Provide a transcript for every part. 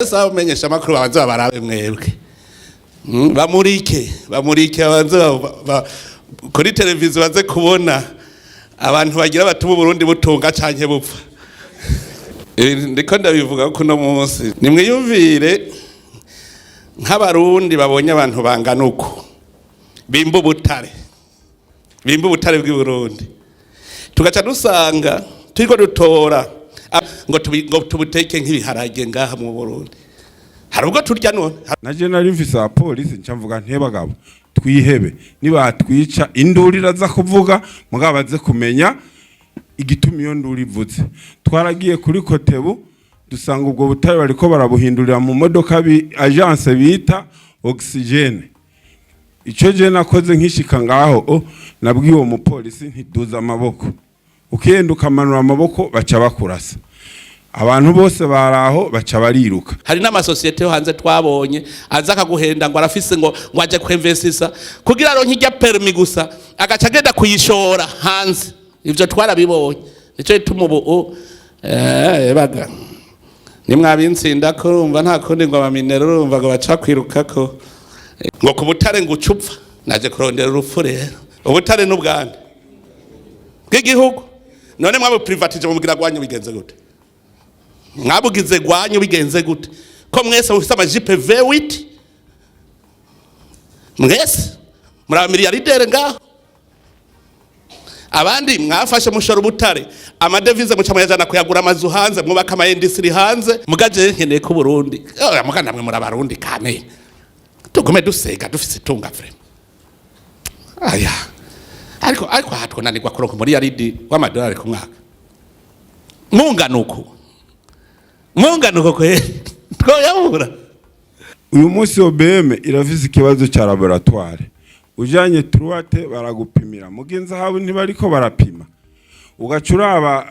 Saba umenyesha amakuru babanze babarabe mwebwe. Bamurike bamurike babanze kuri televiziyo baze kubona abantu bagira batuma Burundi butunga canke bupfa. Ndiko ndabivuga ko uno munsi nimwiyumvire nk'abarundi babonye abantu bangana uku bimba ubutare, bimba ubutare bw'i Burundi, tugaca dusanga turiko dutora ngo ngo tubuteke nk'ibiharage ngaha mu Burundi. Hari ubwo turya none? Naje nari mfise abapolisi, nca mvuga nti: "Bagabo, twihebe, nibatwica induru iraza kuvuga, mugabo baze kumenya igituma iyo nduru ivuze." Twaragiye kuri Kotebu, dusanga ubwo butare bariko barabuhindurira mu modoka agence bita Oxygène. Ico je nakoze nkishika ngaho, nabwiye uwo mupolisi ntiduza amaboko, ukenda ukamanura amaboko baca bakurasa. Abantu bose baraho baca bariruka. Hari n'amasosiyete yo hanze twabonye aza akaguhenda ngo arafise ngo aje kwinvestisa kugira aronke irya permis gusa, agaca agenda kuyishora hanze. Ivyo twarabibonye. Nico gituma ubu baga nimwabintsinda ko urumva nta kundi ngo abaminero urumva ngo baca kwirukako ngo ku butare ngo ucupfa. Naje kurondera urupfu rero. Ubutare n'ubwande bw'igihugu, none mwabuprivatije mubwira gwanyu bigenze gute? Mwabugize gwanyu bigenze gute ko mwese mufise amajipe V8, mwese muri abamiliyardere ngaho? Abandi mwafashe mushora ubutare, amadevize muca muyajana kuyagura amazu hanze, mwubaka ama industry hanze. Mugaje nkeneye ko Burundi, muga namwe muri abarundi kame tugume dusega dufise itunga vraiment. Aya ariko aha twonanirwa kuronka umuriyaridi w'amadolari ku mwaka mungana uku, mungana uko kweri twoyabura? Uyu munsi OBM irafise ikibazo cya laboratoire. Ujanye truate baragupimira, mugenzi hawe ntibariko barapima, ugaca uraba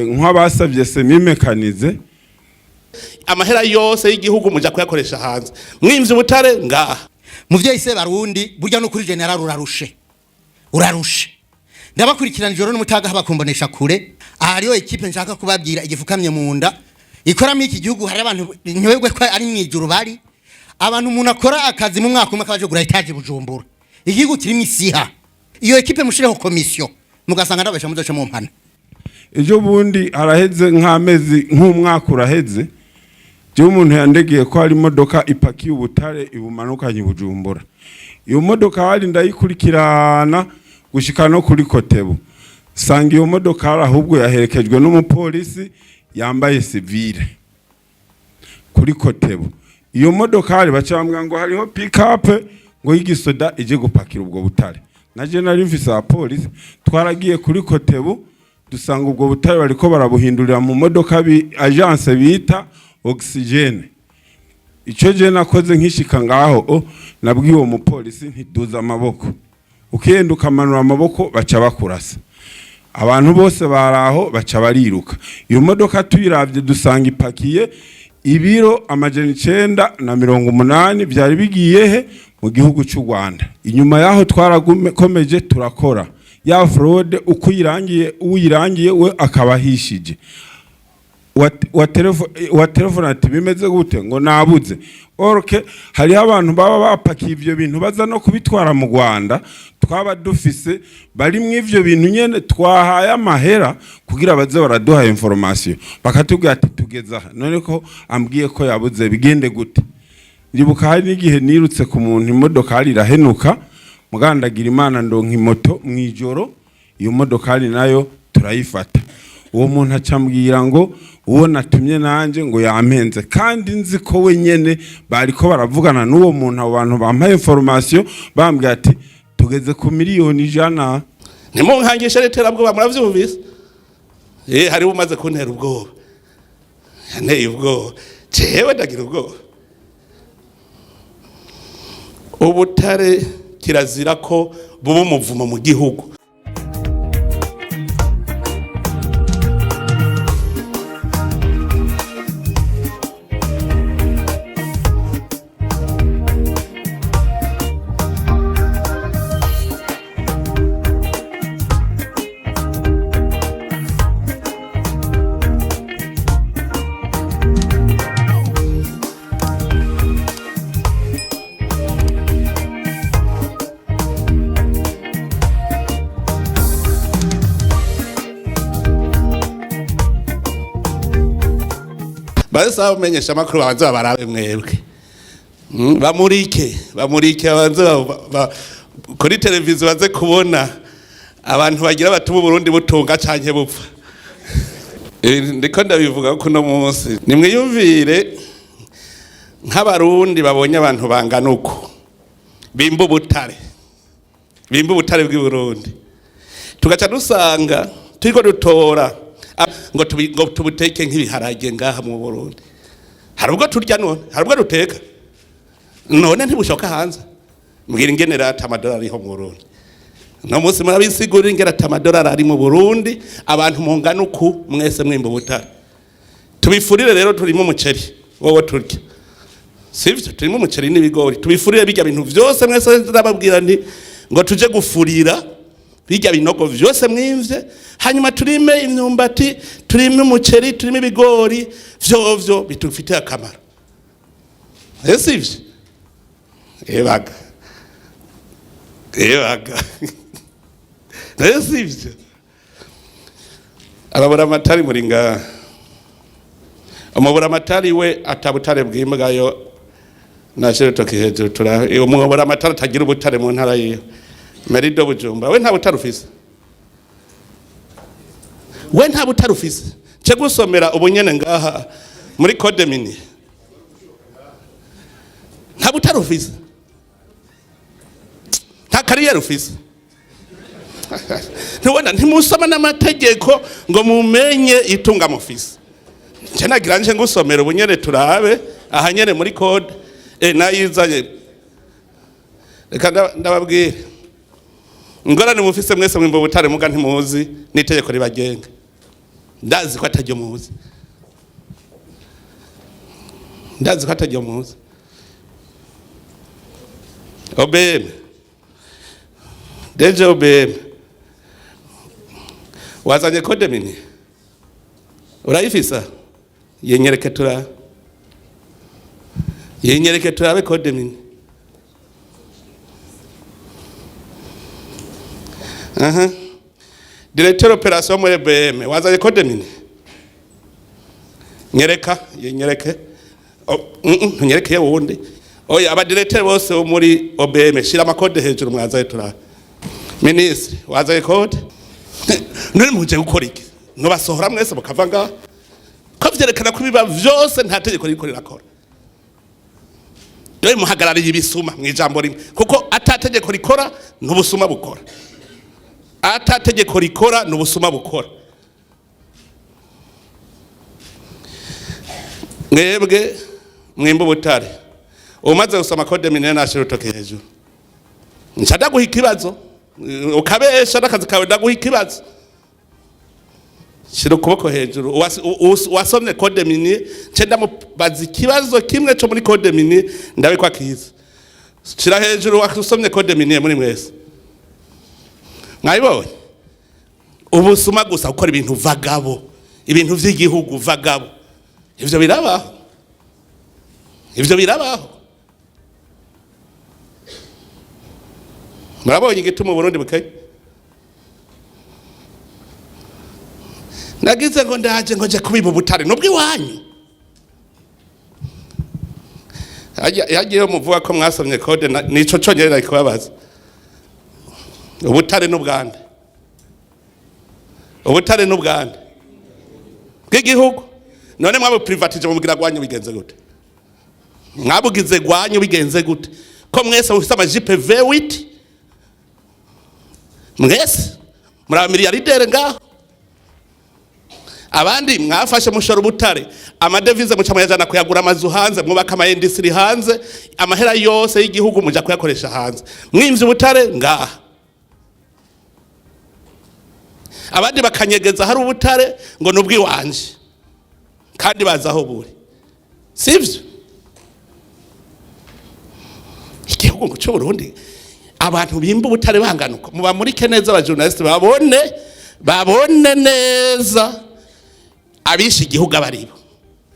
nk'abasavye semi-mécanisé. Amahera yose y'igihugu muja kuyakoresha hanze, mwimvye ubutare ngaha. Muvyeyi se barundi, burya no kuri général urarushe, urarushe. Ndabakurikirana ijoro n'umutaga bakumbonesha kure. Aha hariho équipe nshaka kubabwira igifukamye mu nda ikoramo iki gihugu. Hari abantu ntibebwe ko ari mwijuru, bari abantu umuntu akora akazi mu mwaka umwe akabaje kugura étage Bujumbura. Igihugu kirimo isiha. Iyo équipe mushireho commission, mugasanga ndabesha muzoce mu mpana. Ejo bundi haraheze nk'amezi, nk'umwaka uraheze, jewe umuntu yandegeye ko hari imodoka ipakiye ubutare ibumanukanye i Bujumbura. Iyo modoka hari ndayikurikirana gushika no kuri Kotebu, sanga iyo modoka hari ahubwo yaherekejwe n'umupolisi yambaye civil kuri Kotebu. Iyo modoka hari baca bambwira ngo hariho pick-up ngo y'igisoda ije gupakira ubwo butare. Naje nari mfise abapolisi, twaragiye kuri Kotebu, dusanga ubwo butare bariko barabuhindurira mu modoka agence bita Oxygène. Ico je nakoze nkishika ngaho, nabwiye uwo mupolisi ntiduza amaboko, ukenda ukamanura amaboko baca bakurasa. Abantu bose baraho baca bariruka. Iyo modoka tuyiravye dusanga ipakiye ibiro 980 byari bigiye he? Mu gihugu cy'u Rwanda. Inyuma yaho twarakomeje turakora ya fraude, uko uyirangiye uyirangiye we akaba ahishije wa telefone ati: "Bimeze gute?" Ngo nabuze orke. Hariho abantu baba bapakiye ivyo bintu baza no kubitwara mu Rwanda, twaba dufise bari mu ivyo bintu nyene twahaye amahera kugira baze baraduha information, bakatubwira ati: "Tugeze aha, none ko ambwiye ko yabuze, bigende gute?" Ndibuka hari n'igihe nirutse ku muntu, imodokari irahenuka, mugandagira Imana ndonka imoto mw'ijoro. Iyo modokari nayo turayifata. Uwo muntu acambwira ngo uwo natumye nanje ngo yampenze, kandi nzi ko we nyene bariko baravugana n'uwo muntu. Abo bantu bampaye information bambwira ati: "Tugeze ku miliyoni 100." Ntimunkangishe n'iterabwoba, muravyumvise? Hariho umaze kuntera ubwoba, yanteye ubwoba. Jewe ndagira ubwoba. Ubutare kirazira ko buba umuvumo mu gihugu. Baze bamenyesha amakuru, babanze babarabe mwebwe. Bamurike, babanze kuri televiziyo baze kubona abantu bagira batuma Burundi butunga canke bupfa. Ndiko ndabivuga ko uno munsi nimwiyumvire nk'abarundi babonye abantu bangana uko bimba ubutare, bimba ubutare bw'i Burundi, tugaca dusanga turiko dutora ngo tubuteke nk'ibiharage ngaha mu Burundi. Hari ubwo turya none? Hari ubwo duteka none? Ntibushoka hanze. Mbwira ingene rata amadolari ariho mu Burundi no munsi. Murabisigurira ingene ata amadolari ari mu Burundi, abantu mungana uku mwese mwimba ubutare? Tubifurire rero, turimo umuceri wowe turya, sivyo? Turimo umuceri n'ibigori, tubifurire bijya bintu vyose mwese. Ndababwira nti ngo tuje gufurira bijya binogo vyose mwimvye, hanyuma turime imyumbati, turime umuceri, turime ibigori, vyovyo bitufitiye akamaro. Ese ivyo ebaga ebaga, ese ivyo arabura amatari muri ngaha? Umubura amatari we atabutare bw'imbwayo nashe rutoki hejuru. Tura umubura amatari atagira ubutare mu ntara yiwe. Merido Bujumba, we nta butare ufise, we nta butare ufise. Nce gusomera ubunyene ngaha muri code minier, nta butare ufise, nta carrière ufise. Ntubona ntimusoma n'amategeko ngo mumenye itunga mufise. Nce nagira nje ngusomera ubunyene, turabe aha nyene muri code nayizanye. Reka ndababwire ingorane mufise mwese. Mwimba ubutare muga ntimuzi n'itegeko ribagenga. Ndazi ko ataryo muzi, ndazi ko ataryo muzi. OBM, DG OBM, wazanye code minier? Urayifisa? Yenyereke turabe, yenyereke turabe code minier. Aha directeur opération muri OBM, wazanye code minier? Nyereka, yenyereke. Oh, ntunyereke wundi. Oya, abadirecteur bose bo muri OBM, shira amakode hejuru mwazaye turabe. Ministre, wazaye code? None muje gukora iki? Ntubasohora mwese mukava ngaha, ko vyerekana ko ibiba vyose nta tegeko ririko rirakora. Dore muhagarariye ibisuma mw'ijambo rimwe, kuko ata tegeko rikora n'ubusuma bukora, ata tegeko rikora n'ubusuma bukora. Mwebwe mwimba ubutare, umaze gusoma code minier nashira urutoke hejuru. Nca ndaguha ikibazo, ukabesha n'akazi kawe. Ndaguha ikibazo, shira ukuboko hejuru wasomye code minier. Nce ndamubaza ikibazo kimwe co muri code minier, ndabe ko akizi. Shira hejuru wasomye code minier muri mwese. Mwabibonye? Ubusuma gusa, gukora ibintu vagabo, ibintu vy'igihugu vagabo. Ivyo birabaho, ivyo birabaho. Murabonye igituma Uburundi bukeye. Nagize ngo ndaje ngo nje kubiba ubutare nubwo iwanyu yagiye muvuga ko mwasomye code nico conyene nari kubabaza. Ubutare n'ubwande, ubutare n'ubwande bw'igihugu. None mwabo privatije mubwira gwanyu bigenze gute? Mwabugize gwanyu bigenze gute, ko mwese mufise amajipe V8, mwese muri abamiliyardere ngaho? Abandi mwafashe mushora ubutare, amadevize muca muyajana kuyagura amazu hanze, mwubaka ama industry hanze, amahera yose y'igihugu muja kuyakoresha hanze, mwimvye ubutare ngaha. Abandi bakanyegeza hari ubutare ngo nubwiwanje, kandi bazi aho buri. Sivyo? Igihugu ngo c'Uburundi, abantu bimba ubutare bangana uko, mubamurike neza abajournaliste, babone neza abishe igihugu abaribo.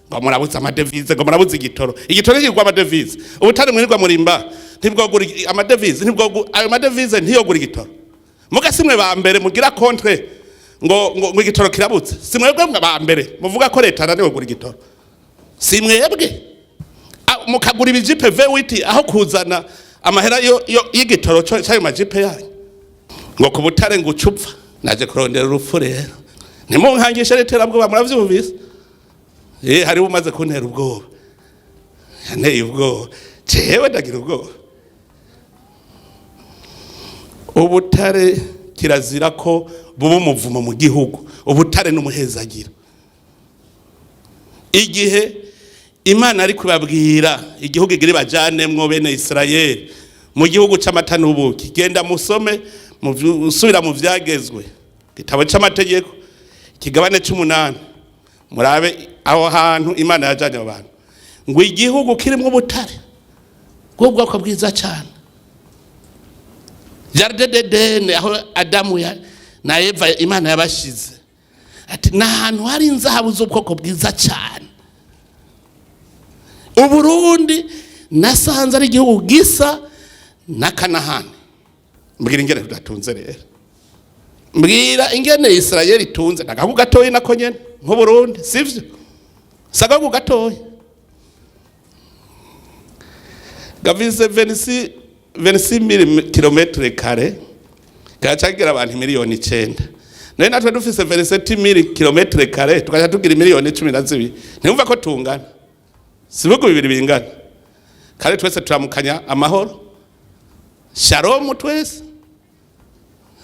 Ngo murabuze amadevize, ngo murabuze igitoro. Igitoro kigwa amadevize. Ubutare mwirirwa murimba ntibwogura amadevize, ntibwogura ayo madevize, ntiyogura igitoro. Muga simwe ba mbere mugira contre ngo igitoro kirabutse? Simwebwe ba mbere muvuga ko leta ananiwe kugura igitoro? Si mwebwe? Mukagura ibijipe V8 aho kuzana amahera yo y'igitoro c'ayo majipe yanyu. Ngo ku butare ngo ucupfa. Naje kurondera urupfu rero, ntimunkangishe n'iterabwoba. Muravyumvise? Hariho umaze kuntera ubwoba, yanteye ubwoba. Jewe ndagira ubwoba. Ubutare kirazira ko buba umuvumo mu gihugu. Ubutare n'umuhezagiro. Igihe Imana ari kubabwira igihugu igira bajanemwo bene Isirayeli, mu gihugu c'amata n'ubuki, genda musome, usubira mu Vyagezwe, igitabo c'amategeko, ikigabane c'umunani, murabe aho hantu Imana yajanye abo bantu, ngo igihugu kirimwo ubutare bw'ubwoko bwiza cyane, jardin d'Eden, aho Adamu na Eva Imana yabashize, ati ni ahantu hari inzahabu z'ubwoko bwiza cyane. Uburundi nasanze ari igihugu gisa na Kanahani. Mbwira ingene tudatunze rero, mbwira ingene Israel itunze. Nagahugu gatoyi nako nyene nk'Uburundi, sivyo? Si agahugu gatoyi gafise 26 mille kilomètres carrés, kacagira abantu 9 miliyoni. Nayo natwe dufise 27 mille kilomètres carrés, tukaca tugira 12 miliyoni. Ntimwumva ko tungana? Si ibihugu bibiri bingana? Kandi twese turamukanya amahoro, shalom twese,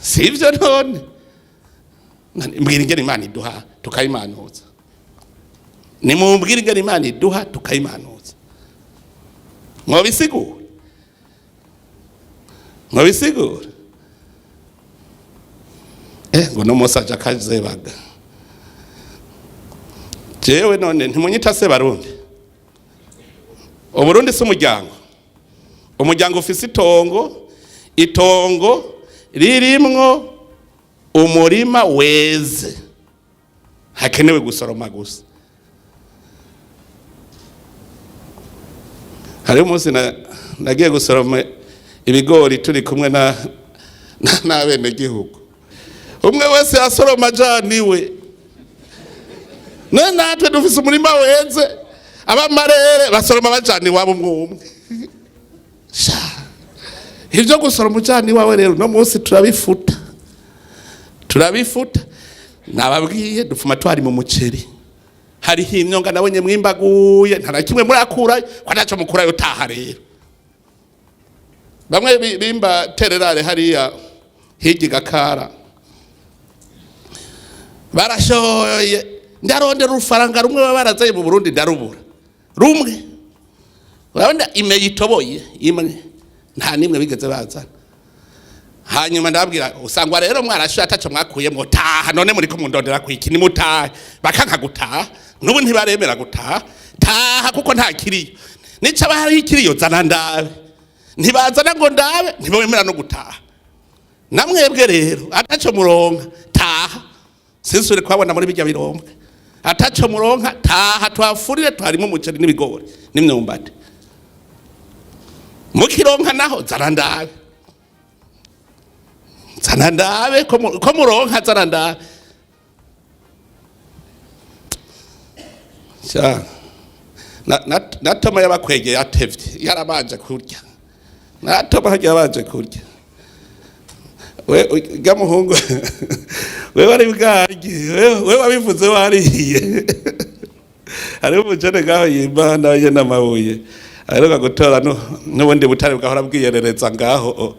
sivyo? None mbwira ingene Imana iduha tukayimanuza. Nimumbwire ingene Imana iduha tukayimanuza. Mwobisigura? Mwobisigura? Ngo no munsi aje akazebaga. Jewe none ntimunyita se Barundi? Uburundi si umuryango? Umuryango ufise itongo, itongo ririmwo umurima weze, hakenewe gusoroma gusa. Hariho umunsi nagiye gusoroma ibigori turi kumwe n'abenegihugu, umwe wese yasoroma ajaniwe. None natwe dufise umurima weze, abamarere basoroma bajana iwabo umwe umwe. Sha, ivyo gusoroma ujana iwawe rero uno munsi turabifuta, turabifuta. Nababwiye, dupfuma twari mu muceri, hariho imyonga nabonye mwimbaguye, nta na kimwe murakurayo, ko ntaco mukurayo. Taha rero. Bamwe bimba tererare hariya hirya igakara, barashoye. Ndarondera urufaranga rumwe baba barazaye mu Burundi, ndarubura rumwe. Urabona ime yitoboye imwe, nta nimwe bigeze bazana. Hanyuma ndababwira, usangwa rero mwarashoye ataco mwakuyemwo, taha. None muriko mundondera kwiki? Nimutahe. Bakanka gutaha, n'ubu ntibaremera gutaha. Taha kuko nta kiriyo. Nico aba hariho ikiriyo, zana ndabe. Ntibazana ngo ndabe, ntibemera no gutaha. Namwebwe rero ataco muronka, taha. Sinsubire kuhabona muri bijya birombwe. Ataco muronka, taha, twafurire, twarimo umuceri n'ibigori n'imyumbati. Mukironka naho, zana ndabe, zana ndabe ko muronka, zana ndabe. Sha, na Toma yabakwegeye atevye, yarabanje kurya. Na Toma harya yabanje kurya. We ujya muhungu, we wari bwarye, we wabivuze wariye. Hariho umujene ngaho yimba nawe n'amabuye, aheruka gutora n'ubundi butare bwahora bwiyerereza ngaho.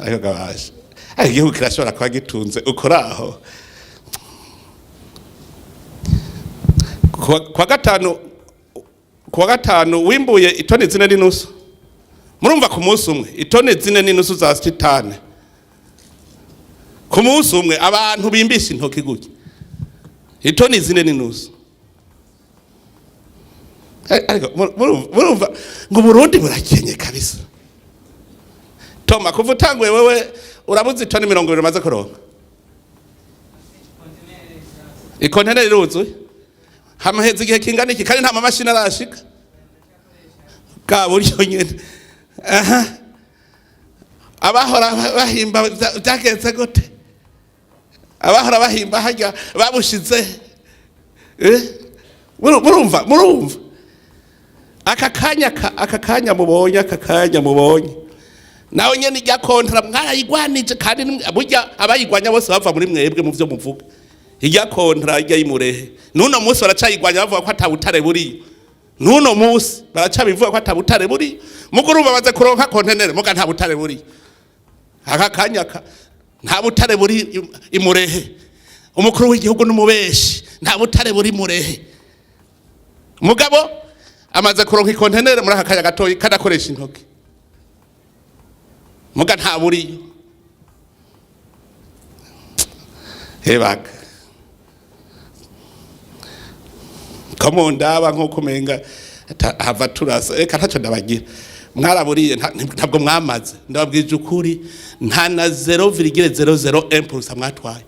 Ariko gabasha, ariko igihugu kirashobora kuba gitunze ukoraho. Kuwa gatanu, kuwa gatanu wimbuye itoni 4.5. Murumva, ku munsi umwe itoni 4.5 za titane, ku munsi umwe. Abantu bimbisha intoki gutya, itoni 4.5. Ariko murumva ngo Burundi burakenye kabisa. Toma, kuva utanguye wewe urabuze itoni 20 umaze kuronka. Ikonteneri iruzuye hamaheze igihe kingana iki? Kandi nta mamashini arashika bwa buryo nyene. Aha abahora bahimba byagenze gute? Abahora bahimba harya babushize? Murumva, murumva aka kanya, aka kanya mubonye, aka kanya mubonye nawe nyene irya contrat mwarayigwanije. Kandi burya abayigwanya bose bava muri mwebwe mu vyo muvuga. Irya contrat irya y'Imurehe, n'uno munsi baracayigwanya, bavuga ko atabutare buriyo. N'uno munsi baracabivuga ko atabutare buriyo. Muguru bamaze kuronka kontenere, muga nta butare buriyo. Aka kanya nta butare buri Imurehe. Umukuru w'igihugu n'umubeshi, nta butare buri Murehe. Mugabo amaze kuronka ikontenere muri aka kanya gatoyi, kadakoresha intoki, muga nta buriyo. Hebaga ko ndaba nkuko umenga hava turasa. Reka ntacyo ndabagira, mwaraburiye, ntabwo mwamaze. Ndababwije ukuri, nta na 0,001% mwatwaye.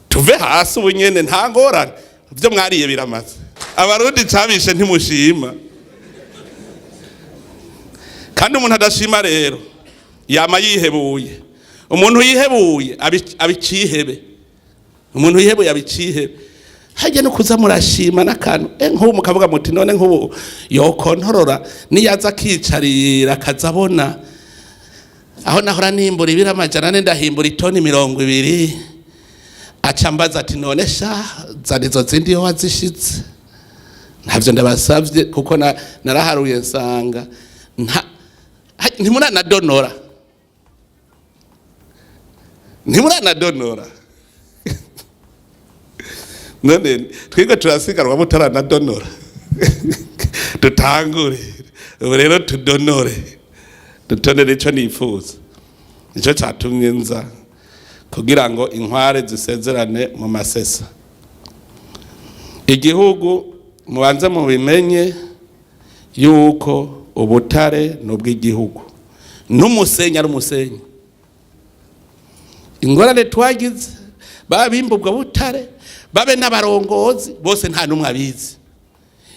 Tuve hasi ubu nyene, nta ngorane, ibyo mwariye biramaze. Abarundi cabishe ntimushima, kandi umuntu adashima rero yama yihebuye. Umuntu yihebuye abicihebe, umuntu yihebuye abicihebe. Hajya no kuza murashima n'akantu, nk'ubu mukavuga muti: "None nk'ubu yokontorora niyaza akicarira akaza abona aho nahora nimbura ibiro 400, ndahimbura itoni 20, aca mbaza ati: 'None sha, zana izo zindi iyo wazishitse.'" Ntabyo ndabasavye, kuko naraharuye nsanga ntimuranadonora, ntimuranadonora. None twebwe turasigarwa mutaranadonora. Dutangure ubu rero, tudonore, dutonere. Ico nifuza, nico catumye nza, kugira ngo inkware zisezerane mu masesa. Igihugu mubanze mubimenye yuko ubutare ni ubw'igihugu, n'umusenyi ari umusenyi. Ingorane twagize, babimba ubwo butare, babe n'abarongozi bose, nta n'umwe abizi.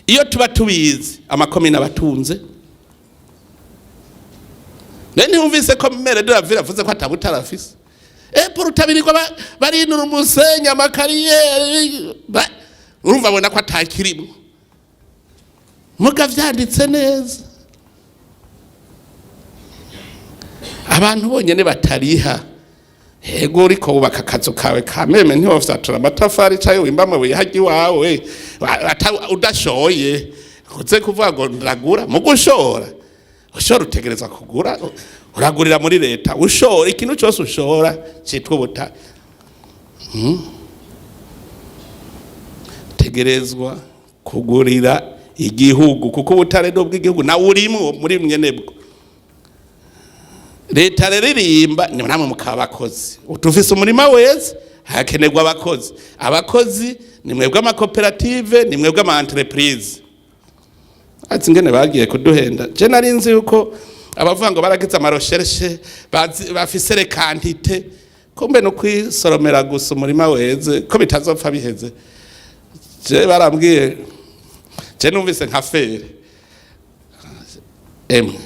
Iyo tuba tubizi, amakomine abatunze. Rero ntiyumvise ko maire de la ville avuze ko atabutare afise? Epo rutabirirwa barinura umusenyi, ama carrières, urumva abona ko atakirimo. Muga vyanditse neza, abantu bonyene batariha. Ego, uriko wubaka akazu kawe ka meme, ntiwofyatura amatafari canke wimba amabuye harya iwawe udashoye. Uze kuvuga ngo ndagura. Mu gushora, ushora utegerezwa kugura, uragurira muri leta. Ushora ikintu cyose, ushora citwa ubutare, Tegerezwa kugurira igihugu, kuko ubutare ni ubw'igihugu, nawe urimwo muri mwenebwo. Leta rero irimba, ni namwe mukaba abakozi. Tufise umurima weze, hakenerwa abakozi. Abakozi ni mwebwe amakoperative, ni mwebwe ama entreprise. Ati ingene bagiye kuduhenda, je nari nzi yuko abavuga ngo baragize ama recherches, bafise les quantités, kumbe no kwisoromera gusa umurima weze, ko bitazopfa biheze. Je barambwiye, je numvise nka fer emwe,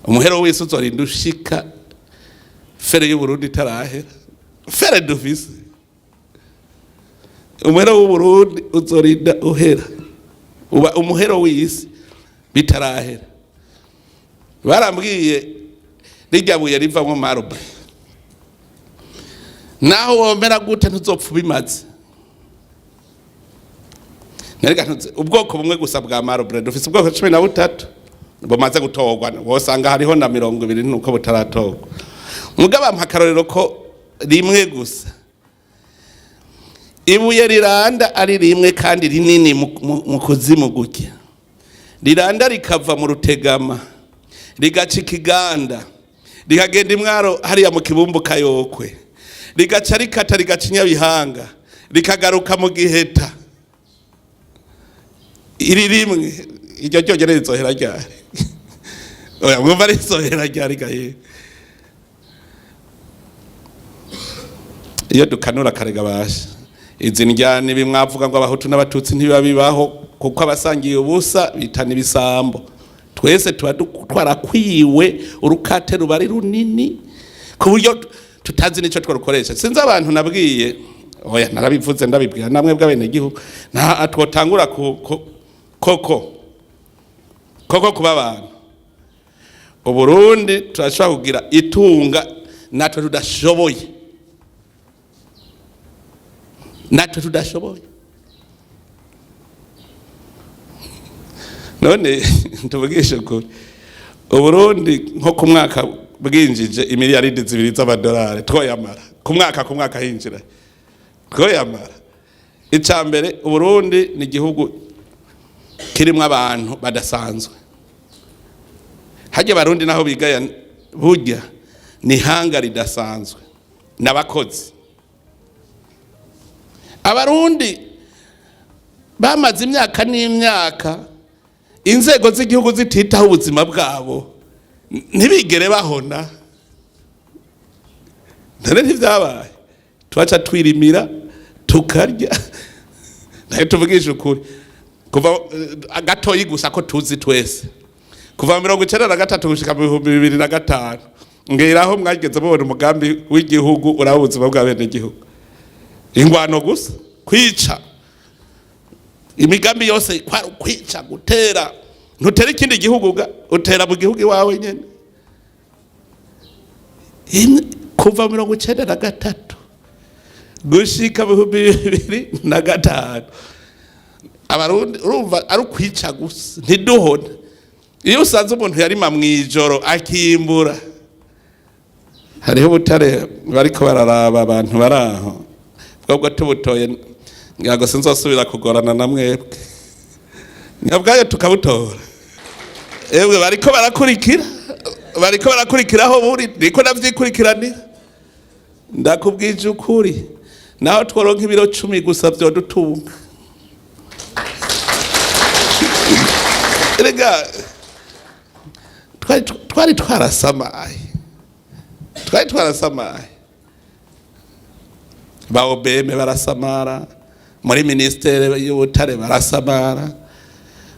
umuhero w'isi uzorinda ushika fer y'Uburundi itarahera. Fer dufise, umuhero w'Uburundi uzorinda uhera, uba umuhero w'isi bitarahera. Barambwiye rirya buye rivamwo marbre, naho womera gute ntuzopfa ubimaze. Nerega ubwoko bumwe gusa bwa marbre, dufise ubwoko 13 bumaze gutorwa, wosanga hariho na 20 nuko butaratorwa. Mugabo ampa akarorero ko rimwe gusa, ibuye riranda ari rimwe kandi rinini mu kuzimu gutya, riranda rikava mu Rutegama, rigaca Ikiganda, rikagenda Imwaro hariya mu Kibumbu Kayokwe, rigaca rikata, rigaca Inyabihanga, rikagaruka mu Giheta. Iri rimwe, iryo ryonyene rizohera ryari? Oya, mwumva rizohera ryari gahe? Iyo dukanura karega basha izi njyane, bimwavuga ngo Abahutu n'Abatutsi ntibabibaho, kuko abasangiye ubusa bitana ibisambo. Twese tuba twarakwiwe, urukate ruba ari runini ku buryo tutazi n'icyo twarukoresha. Sinzi abantu nabwiye. Oya, narabivuze, ndabibwira namwe bw'abenegihugu, nta twotangura koko koko kuba abantu. Uburundi turashobora kugira itunga natwe tudashoboye, natwe tudashoboye. None tuvugishe ukuri, Uburundi nko ku mwaka bwinjije imiliyaridi 2 z'amadolari, twoyamara ku mwaka, ku mwaka hinjira, twoyamara. Icya mbere, Uburundi ni igihugu kirimo abantu badasanzwe. Hajya Abarundi naho bigaya, burya ni hanga ridasanzwe n'abakozi. Abarundi bamaze imyaka n'imyaka inzego z'igihugu zititaho ubuzima bwabo, ntibigere bahona. None ntivyabaye, twaca twirimira tukarya. Nayo tuvugisha ukuri, kuva gatoyi gusa ko tuzi twese, kuva 93 gushika mu 2005, ngeraho mwageze mubona umugambi w'igihugu uraba ubuzima bw'abenegihugu? Ingwano gusa, kwica, imigambi yose kwari ukwica, gutera. Ntutera ikindi gihugu ga, utera mu gihugu iwawe nyene. Kuva 93 gushika 2005, Abarundi urumva ari ukwica gusa, ntiduhona. Iyo usanze umuntu yarima mw'ijoro akimbura, hariho ubutare bariko bararaba abantu baraho, bwobwo tubutoye ngira sinzosubira kugorana na mwebwe, nyabwayo tukabutora. Ebwe bariko barakurikira, bariko barakurikira aho buri, niko navyikurikiranira. Ndakubwije ukuri, naho tworonka ibiro 10 gusa vyodutunga. Erega twari twarasamaye, twari twarasamaye. Ba OBM barasamara, muri ministere y'ubutare barasamara.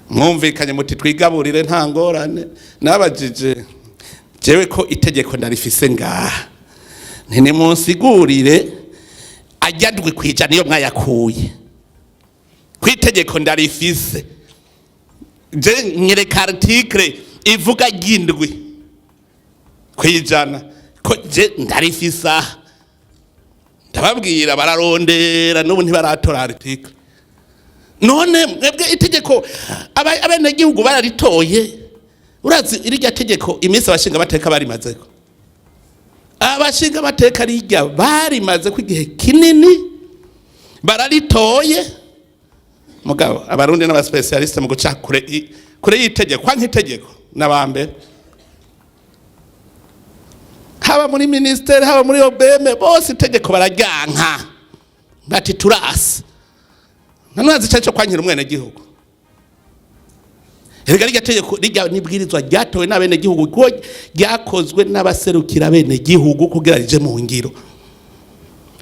Mwumvikanye muti twigaburire, nta ngorane. Nabajije jewe ko itegeko ndarifise ngaha, nti nimunsigurire ajya 7% niyo mwayakuye, ko itegeko ndarifise. Je nyereka article ivuga 7%, ko je ndarifise aha. Ndababwira, bararondera, n'ubu ntibaratora article. None mwebwe itegeko abenegihugu bararitoye? Urazi irya tegeko iminsi abashinga amateka barimazeko? Abashinga amateka rirya barimazeko igihe kinini, bararitoye. Mugabo Abarundi n'abaspecialiste mu guca kure kure y'itegeko, kwa nk'itegeko n'abambere, haba muri ministere, haba muri OBM, bose itegeko bararyanka, bati turasi. None urazi ico kwankira umwenegihugu? Erega rirya tegeko, rirya nibwirizwa ryatowe n'abenegihugu, kuko ryakozwe n'abaserukira abenegihugu kugira rije mu ngiro.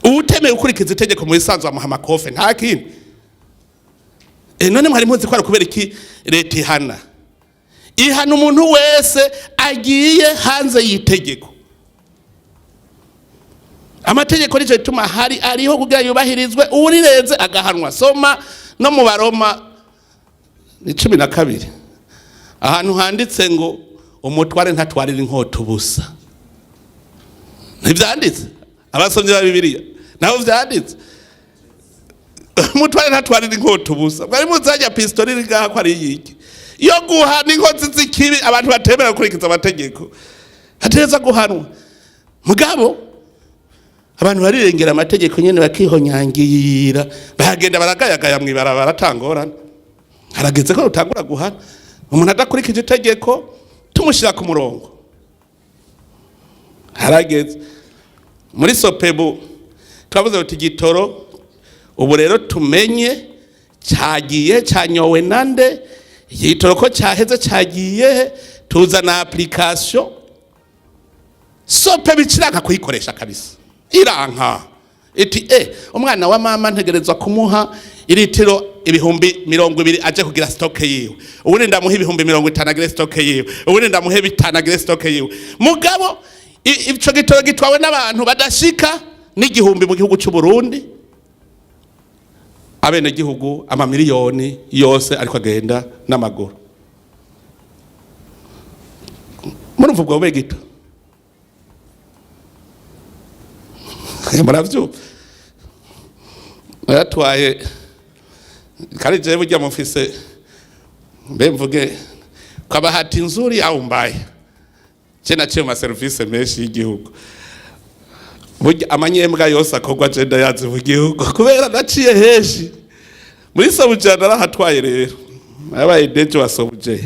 Uwutemeye gukurikiza itegeko mu bisanzwe amuha amakofe, nta kindi. None mwari muzi ko ari kubera iki leta ihana? Ihana umuntu wese agiye hanze y'itegeko. Amategeko nico gituma hari ariho kugira yubahirizwe, uwurirenze agahanwa. Soma no mu Baroma ni 12, ahantu handitse ngo umutware ntatwarira inkota ubusa. Ntivyanditse? Abasomyi ba Bibiliya naho vyanditse, umutware ntatwarira inkota ubusa. Mwari muzajya pistori iri ngaha ko ari iyiki? Yo guhana inkozi z'ikibi, abantu batemera gukurikiza amategeko hatereza guhanwa. Mugabo abantu barirengera amategeko nyene, bakihonyangira, bagenda baragayagaya mw'ibarabara atangorane. Harageze ko rutangura guhana umuntu adakurikije itegeko, tumushyira ku murongo. Harageze. Muri SOPEBU twavuze uti igitoro ubu rero tumenye cyagiye cyanyowe nande, igitoro ko cyaheze cyagiye, tuzana application. SOPEBU ikiranka kuyikoresha kabisa, iranka iti umwana wa mama ntegerezwa kumuha iritiro 20,000 aje kugira stock yiwe, ubundi ndamuha 50,000 agire stock yiwe, ubundi ndamuha 5 agire stock yiwe. Mugabo ico gitoro gitwawe n'abantu badashika n'igihumbi mu gihugu cy'u Burundi. Abenegihugu amamiliyoni yose ariko agenda n'amaguru. Murumva ubwo bube gito, muravyumva? Naratwaye kandi jewe burya mufise, mbe mvuge kwa bahati nzuri au mbaya, je naciye mu maserivisi menshi y'igihugu. Burya amanyembwa yose akorwa je ndayazi mu gihugu, kubera naciye henshi. Muri Sobuja narahatwaye, rero nabaye DG wa Sobuja.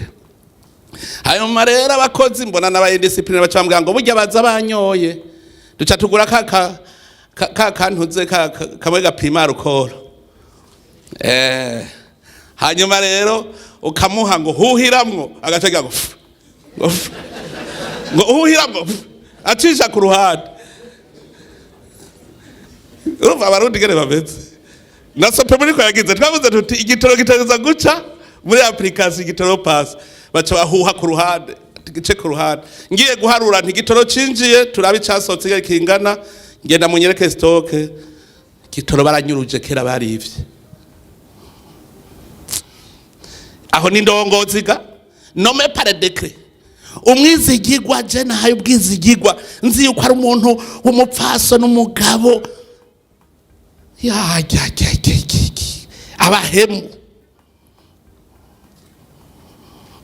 Hanyuma rero abakozi mbona n'aba indiscipline, baca bambwira ngo burya baza banyoye. Duca tugura ka kantuze kamwe gapima alcool. Hanyuma rero ukamuha ngo huhiramwo, agaca agira ngo fu, ngo fu, ngo huhiramwo fu, acisha ku ruhande. Urumva Abarundi ngene bameze. Na SOPEBU niko yagize. Twavuze tuti igitoro gitegerezwa guca muri application Igitoro Pass, baca bahuha ku ruhande, gice ku ruhande. Ngiye guharura nti igitoro cinjiye, turabe icasohotse ingene kingana, ngenda munyereke stock. Igitoro baranyuruje kera, barivye. Aho ni ndongozi ga nommé par décret, umwizigigwa. Je nahaye ubwizigigwa, nzi yuko ari umuntu w'umupfaso n'umugabo. Ya ya ya ya ya, abahemu.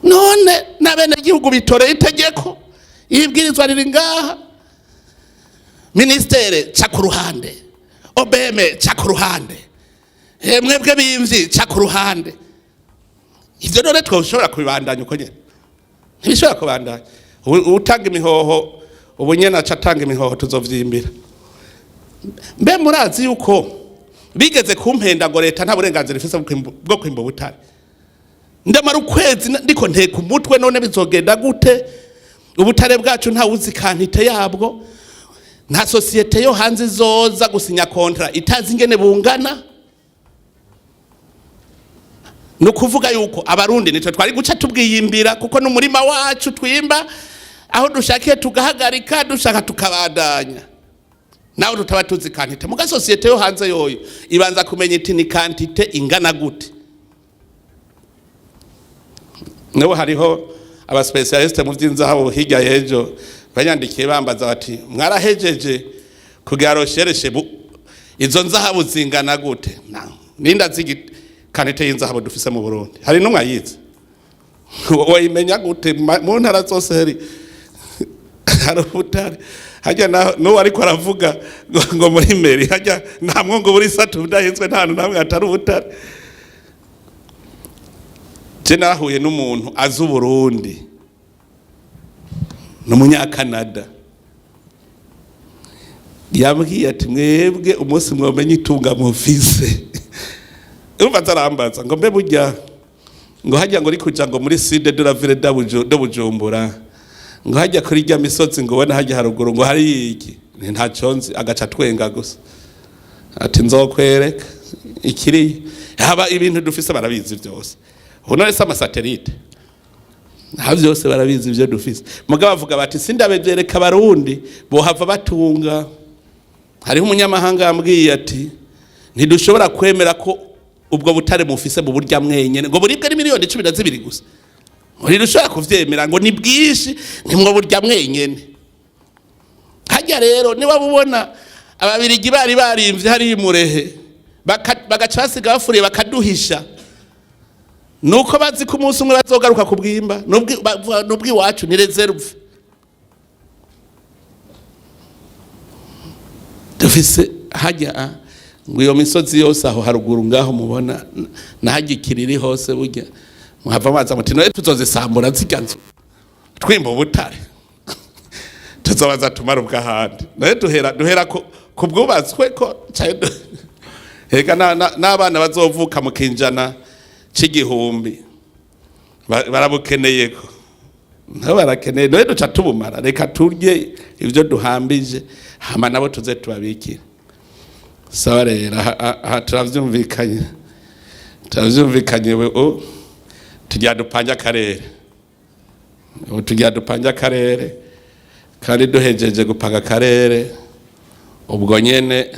None n'abenegihugu bitoreye itegeko, ibwirizwa riri ngaha, ministère ca ku ruhande, OBM ca ku ruhande, mwebwe bimvyi ca ku ruhande. Ivyo none twoshobora kubibandanya uko nyene? Ntibishobora kubandanya. Utanga imihoho ubu nyene aca atanga imihoho, tuzovyimbira. Mbe murazi yuko bigeze kumpenda ngo leta nta burenganzira ifise bwo kwimba ubutare? Ndamara ukwezi ndiko nteka umutwe, none bizogenda gute? Ubutare bwacu ntawuzi quantité yabwo, nta société yo hanze izoza gusinya contrat itazi ingene bungana. Ni ukuvuga yuko Abarundi nitwe twari guca tubwiyimbira, kuko n'umurima wacu, twimba aho dushakiye, tugahagarika dushaka, tukabandanya nawe tutaba tuzi quantité. Muga société yo hanze yoyo ibanza kumenya iti ni quantité ingana gute. N'ubu hariho aba spécialistes mu by'inzahabu hirya y'ejo banyandikiye bambaza bati: "Mwarahejeje kugira recherche, izo nzahabu zingana gute?" Ninda zigi quantité y'inzahabu dufise mu Burundi, hari n'umwe ayizi? Wayimenya gute? Mu ntara zose hari ubutare. Hajya n'uwo ariko aravuga ngo muri mairie hajya nta mwongo buri satu udahenzwe, nta hantu namwe hatari ubutare. Je narahuye n'umuntu azi Uburundi, ni Umunyakanada. Yambwiye ati: "Mwebwe umunsi mwamenye itunga mufise." Urumva azarambaza ngo mbe burya ngo hajya ngo uri kuja ngo muri sud de la ville de Bujumbura, ngo hajya kuri rya misozi, ngo ubona hajya haruguru, ngo hari iki? Nti ntaco nzi. Agaca twenga gusa, ati: "Nzokwereka ikiri haba." Ibintu dufise barabizi byose. Ubu none se ama satellites nta byose barabizi ibyo dufise. Mugabo bavuga bati: "Sindabebyereka Abarundi, bohava batunga." Hariho umunyamahanga yambwiye ati: "Ntidushobora kwemera ko ubwo butare mufise mu burya mwenyene, ngo buribwe ni miliyoni 12 gusa, ngo ntidushobora kuvyemera, ngo ni bwinshi, ntimwo burya mwenyene." Hajya rero niba bubona Ababirigi bari barimvye hariya imurehe, bagaca basiga bafuriye, bakaduhisha, nuko bazi ko umunsi umwe bazogaruka kubwimba. Bavuga nubw'iwacu, ni réserve dufise. Hajya ngo iyo misozi yose aho haruguru ngaho mubona na hajya ikiriri hose, burya muhava maza muti: "None tuzozisambura zirya nzu twimba ubutare?" Tuzobaza tumara ubw'ahandi. Nawe duhera ku bwubatswe ko hega n'abana bazovuka mu kinjana c'igihumbi barabukeneye ko nabo barakeneye. None duca tubumara? Reka turye ibyo duhambije, hama nabo tuze tubabikire. Sawa rero, aha turavyumvikanye, turavyumvikanye. We o tugira dupange akarere, ubu tugira dupange akarere, kandi duhejeje gupanga akarere ubwo nyene.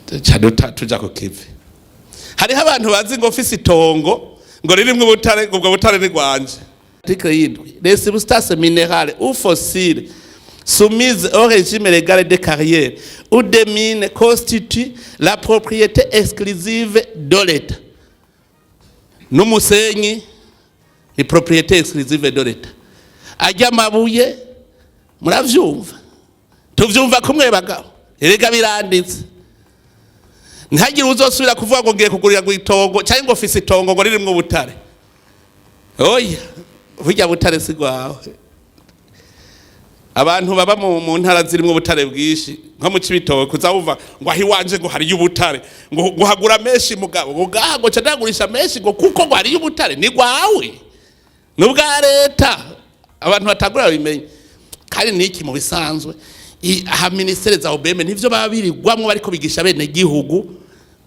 Ca tuja ku kivi. Hariho abantu bazi ngo mfise itongo ngo ririmwo ubutare, ngo ubwo butare ni rwanje. Article 7: les substances minérales ou fossiles soumises au régime légal des carrières ou des mines constituent la propriété exclusive de l'État. N'umusenyi ni propriété exclusive de l'État. Ajya amabuye, muravyumva? Tuvyumva kumwe, bagabo? Erega biranditse. Ntihagire uzosubira kuvuga ngo ngiye kugurira ngo itongo cyangwa ngo ufise itongo ngo ririmwo ubutare. Oya, burya butare si rwawe. Abantu baba mu ntara zirimwo ubutare bwinshi, nko mu Cibitoke, uza wumva ngo aho iwanje ngo hariyo ubutare, ngo hagura menshi, mugabo ngo ngaha ngo ca ndagurisha menshi, ngo kuko ngo hariyo ubutare. Ni rwawe? Ni ubwa leta. Abantu batagura babimenye. Kandi niki mu bisanzwe aha ministère za OBM nivyo baba birirwamwo bariko bigisha bene gihugu,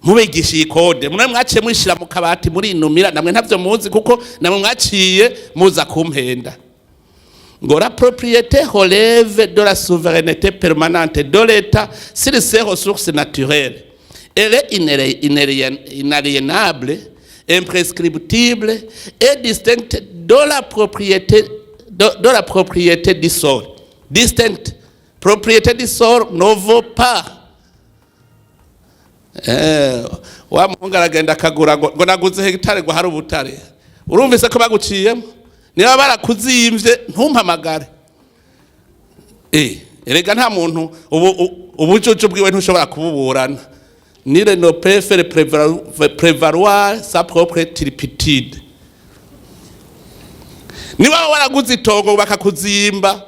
mubigisha iyi code. Mwe mwaciye mwishira mu kabati, murinumira, namwe ntavyo muzi, kuko namwe mwaciye muza kumpenda. Ngo la propriété relève de la souveraineté permanente de l'État sur ses ressources naturelles. Elle est inaliénable, imprescriptible et distincte de la propriété du sol. Distincte. Propriété du sol ne vaut pas. Wa muhungu aragenda akagura ngo naguze hegitare ngo hari ubutare. Urumvise ko baguciyemo? Niba barakuzimvye, ntumpamagare. Erega nta muntu ubu ubujuju bwiwe ntushobora kububurana. Nul ne peut faire prévaloir sa propre turpitude. Niba waraguze itongo bakakuzimba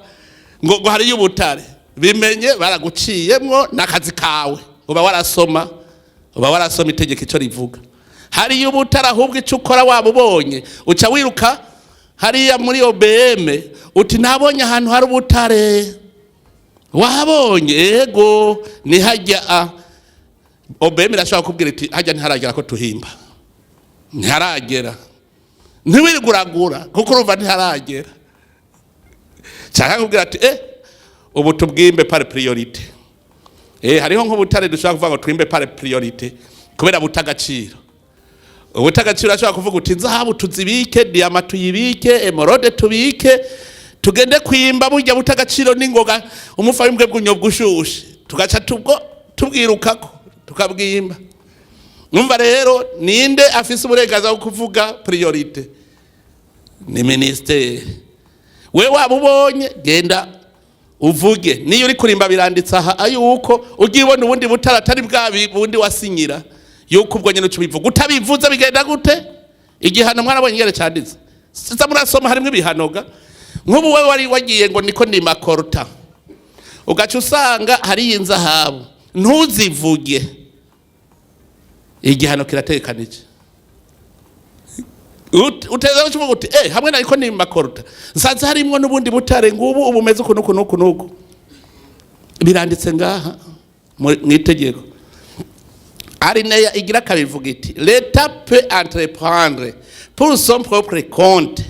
ngo hariyo ubutare, bimenye baraguciyemwo n'akazi kawe. Uba warasoma itegeko icyo rivuga. Hariyo ubutare, ahubwo icyo ukora waba ubonye, uca wiruka hariya muri OBM uti: "Nabonye ahantu hari ubutare." "Wahabonye?" "Ego, ni hajya." A OBM irashobora kubwira iti: "Hajya ntiharagera ko tuhimba, ntiharagera." Ntiwiriguragura kuko urumva ntiharagera. Cyangwa kubwira ati: "Ubu tubwimbe par priorité." Hariho nk'ubutare dushobora kuvuga ngo twimbe par priorité kubera buta agaciro. Ubuta agaciro ashobora kuvuga uti: "Inzahabu tuzibike, diyama tuyibike, émeraude tubike, tugende kwimba burya buta agaciro n'ingoga." Umufa w'imbwe bw'unyobwa ushushe, tugaca tubwo tubwirukako tukabwimba. Numva rero, ninde afise uburenganzira bwo kuvuga priorité? Ni ministère. We waba ubonye, genda uvuge. Niyo uri kurimba, biranditse aha ayuko ugiye ubona ubundi butara atari bwa bundi wasinyira, yuko ubwo nyine uca ubivuga. Utabivuze bigenda gute? Igihano mwarabonye ingene canditse? Siza murasoma, harimwo ibihanoga. Nk'ubu we wari wagiye ngo niko ndima coltan, ugaca usanga hariyo inzahabu, ntuzivuge, igihano kiratekanije. Uteza uvuga uti: "Hamwe nariko ndima coltan, nsanze harimwo n'ubundi butare ngubu ubu umeze uku nuku nuku nuku." Biranditse ngaha mw'itegeko. Alinéa igira kabiri ivuga iti: "L'État peut entreprendre pour son propre compte."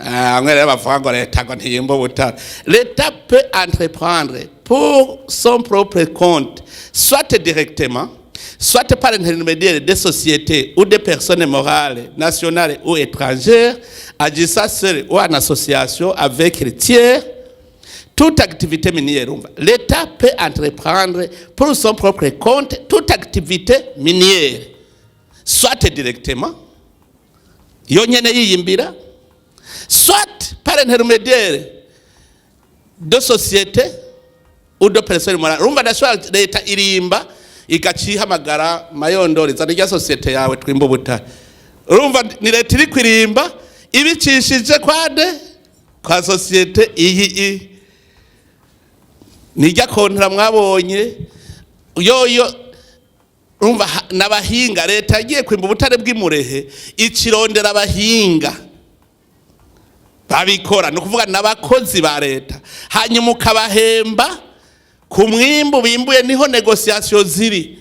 Ah, mwe rero bavuga ngo leta ngo ntiyimba ubutare. "L'État peut entreprendre pour son propre compte, soit directement, soit par l'intermédiaire des sociétés ou des personnes morales, nationales ou étrangères, agissant seul ou en association avec les tiers, toute activité minière." Urumva, l'État peut entreprendre pour son propre compte toute activité minière, soit directement, yonyene yiyimbira, soit par intermédiaire de sociétés ou de personnes morales. Urumva, ndashobora, leta irimba igaca ihamagara Mayondori: "Zana irya société yawe twimba ubutare." Urumva, ni leta iri kwirimba ibicishije kwade kwa société iyi i nijya contrat mwabonye yoyo. Urumva, n'abahinga. Leta yagiye kwimba ubutare bw'imurehe, ikirondera abahinga babikora, ni ukuvuga n'abakozi ba leta, hanyuma ukabahemba ku mwimbu bimbuye. Niho négociations ziri.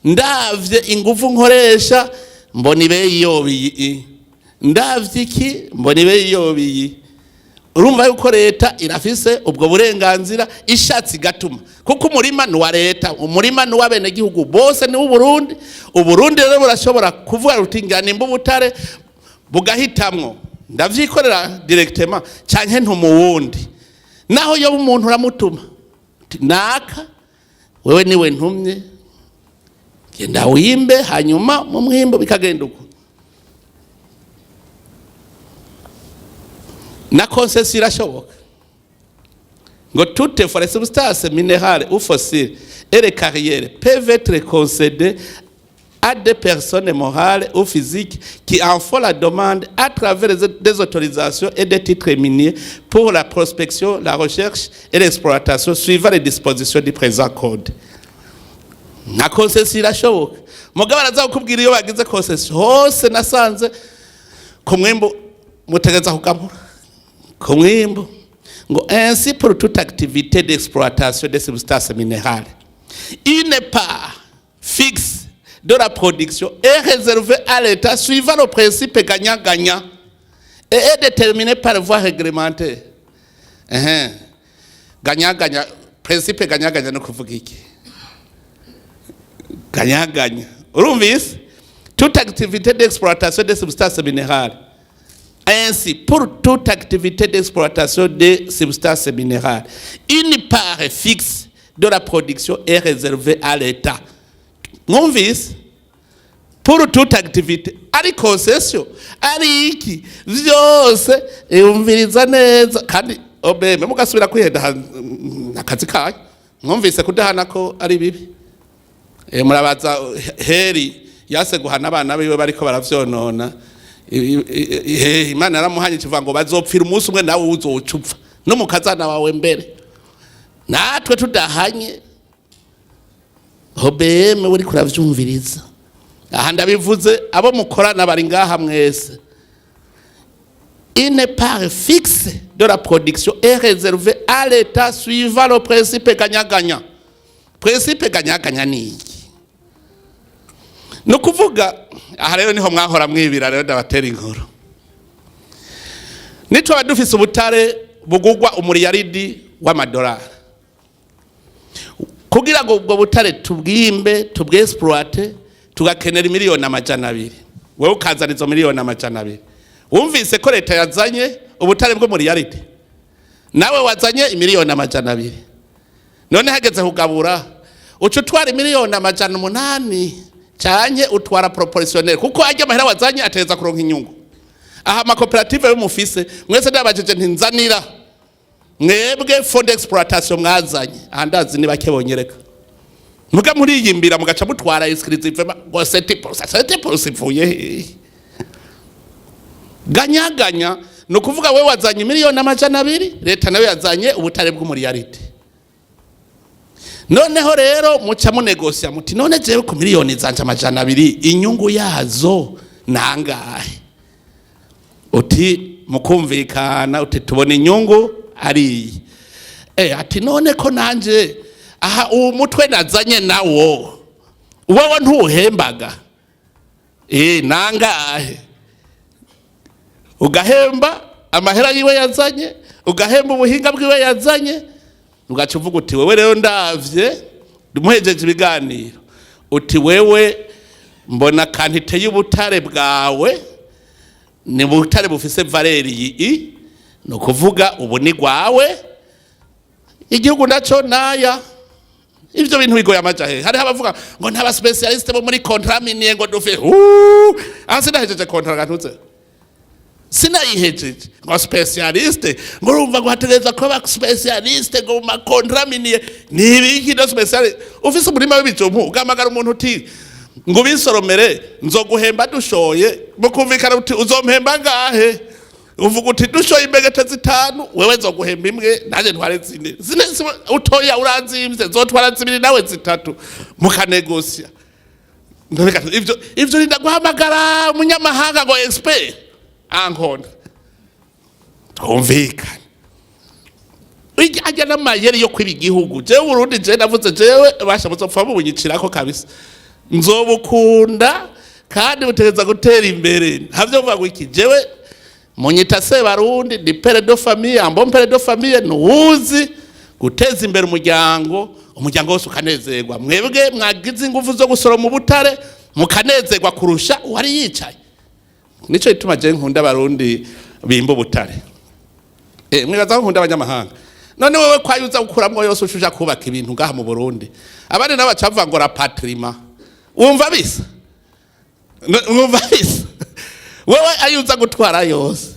Ndavye ingufu nkoresha, mbona ibeyi yobiyi, ndavye iki, mbona ibeyi yobiyi. Urumva yuko leta irafise ubwo burenganzira ishatse igatuma, kuko umurima ni uwa leta, umurima ni uw'abenegihugu bose, ni uw'Uburundi. Uburundi rero burashobora kuvuga ruti: "Ngira nimba ubutare", bugahitamwo ndavyikorera directement canke ntumuwundi. Naho yoba umuntu, uramutuma uti: "Naka, wewe niwe ntumye, genda wimbe." Hanyuma mu mwimbo bikagenda uko. Na concession irashoboka. Ngo toutefois, les substances minérales ou fossiles et les carrières peuvent être concédées à des personnes morales ou physiques qui en font la demande à travers des autorisations et des titres miniers pour la prospection, la recherche et l'exploitation suivant les dispositions du présent code. Nka concession irashoboka, mugabo araza kukubwira iyo bagize concession hose nasanze ku mwimbu mutegeza kugabura ku mwimbu. Ngo ainsi, pour toute activité d'exploitation des substances minérales, une part fixe de la production est réservée à l'État suivant le principe gagnant-gagnant et est déterminée par voie réglementaire. Ehe. Gagnant-gagnant, principe gagnant-gagnant no kuvuga iki? Gagnant-gagnant. Urumvise? Toute activité d'exploitation des substances minérales. Ainsi, pour toute activité d'exploitation des substances minérales, une part fixe de la production est réservée à l'État. Mwumvise? Pour toute activité, ari concession, ari iki, vyose yumviriza neza. Kandi OBM mugasubira kwihenda akazi kayo. Mwumvise kudahana ko ari bibi. Murabaza heri yase guhana abana biwe bariko baravyonona. Imana yaramuhanye kivuga ngo bazopfira umunsi umwe, nawe uzoca upfa n'umukazana wawe mbere. Natwe tudahanye, OBM uri kuravyumviriza aha, ndabivuze abo mukorana bari ngaha mwese. Une part fixe de la production est réservée à l'État suivant le principe gagnant-gagnant. Principe gagnant-gagnant ni iki? Ni ukuvuga aha rero niho mwahora mwibira. Rero ndabatera inkuru: nitwaba dufise ubutare bugugwa umuriyaridi w'amadolari, kugira ngo ubwo butare tubwimbe, tubwexploite, tugakenera 200 miliyoni. Wewe ukazana izo 200 miliyoni. Wumvise ko leta yazanye ubutare bwo muriyaridi, nawe wazanye 200 miliyoni. None hageze kugabura, uca utwara 800 miliyoni canke utwara proportionnel? Kuko ajya amahera wazanye ateza kuronka inyungu. Aha amakoperative yo mufise mwese, ndabajije nti: "Nzanira mwebwe fonds d'exploitation mwazanye." Aha ndazi ni bake bonyereka. Muga muriyimbira, mugaca mutwara exclusive ngo 7%. 7% ivuye hehe? Gagnant-gagnant ni ukuvuga we wazanye 200 miliyoni, leta nawe yazanye ubutare bw'umuriyaridi. Noneho rero muca munegosya muti: "None jewe ku 200 miliyoni zanje inyungu yazo nangahe?" Uti mukumvikana, uti: "Tubona inyungu ariyi." Ati: "None ko nanje aha uwo mutwe nazanye nawo wowe ntuhembaga, nangahe?" Ugahemba amahera yiwe yazanye, ugahemba ubuhinga bwiwe yazanye, ugaca uvuga uti: "Wewe rero ndavye." Muhejeje ibiganiro, uti: "Wewe mbona quantité y'ubutare bwawe ni butare bufise valeur iyi, ni ukuvuga ubu ni gwawe, igihugu naco naya." Ivyo bintu bigoye amaja he? Hariho abavuga ngo nta spécialiste bo muri contrat minier ngo dufe. Aha sinahejeje contrat gatuze, sinayihejeje. Ngo spécialiste, ngo urumva ngo hategereza kuba spécialiste ngo mu ma contrat minier. Ni ibiki no spécialiste? Ufise umurima w'ibijumbu, ugahamagara umuntu uti: "Ngo ubisoromere, nzoguhemba dushoye." Mukumvikana uti: "Uzompemba ngahe?" Uvuga uti: "Dushoye imbegete zitanu, wewe nzoguhemba imwe, nanjye ntware zine." Zine utoya uranzimvye, nzotwara zibiri nawe zitatu, mukanegosya. Ivyo rinda guhamagara umunyamahanga ngo expert ankona twumvikane. Ajya n'amayeri yo kwiba igihugu. Jewe Burundi, jewe navuze, jewe basha muzopfa mubunyicirako kabisa. Nzobukunda kandi butegereza gutera imbere. Ntavyo mvuga ngo iki jewe. Munyita Sebarundi, ni père de famille, un bon père de famille nuwuzi guteza imbere umuryango, umuryango wose ukanezerwa. Mwebwe mwagize ingufu zo gusoroma ubutare, mukanezerwa kurusha uwari yicaye. Nico gituma je nkunda Abarundi bimba ubutare. Mwibaza ko nkunda abanyamahanga? None wewe kwayuza gukuramwo yose, ushuja kubaka ibintu ngaha mu Burundi, abandi nabo bacavuga ngo rapatriement. Wumva bisa? Wumva bisa? Wewe ayuza gutwara yose,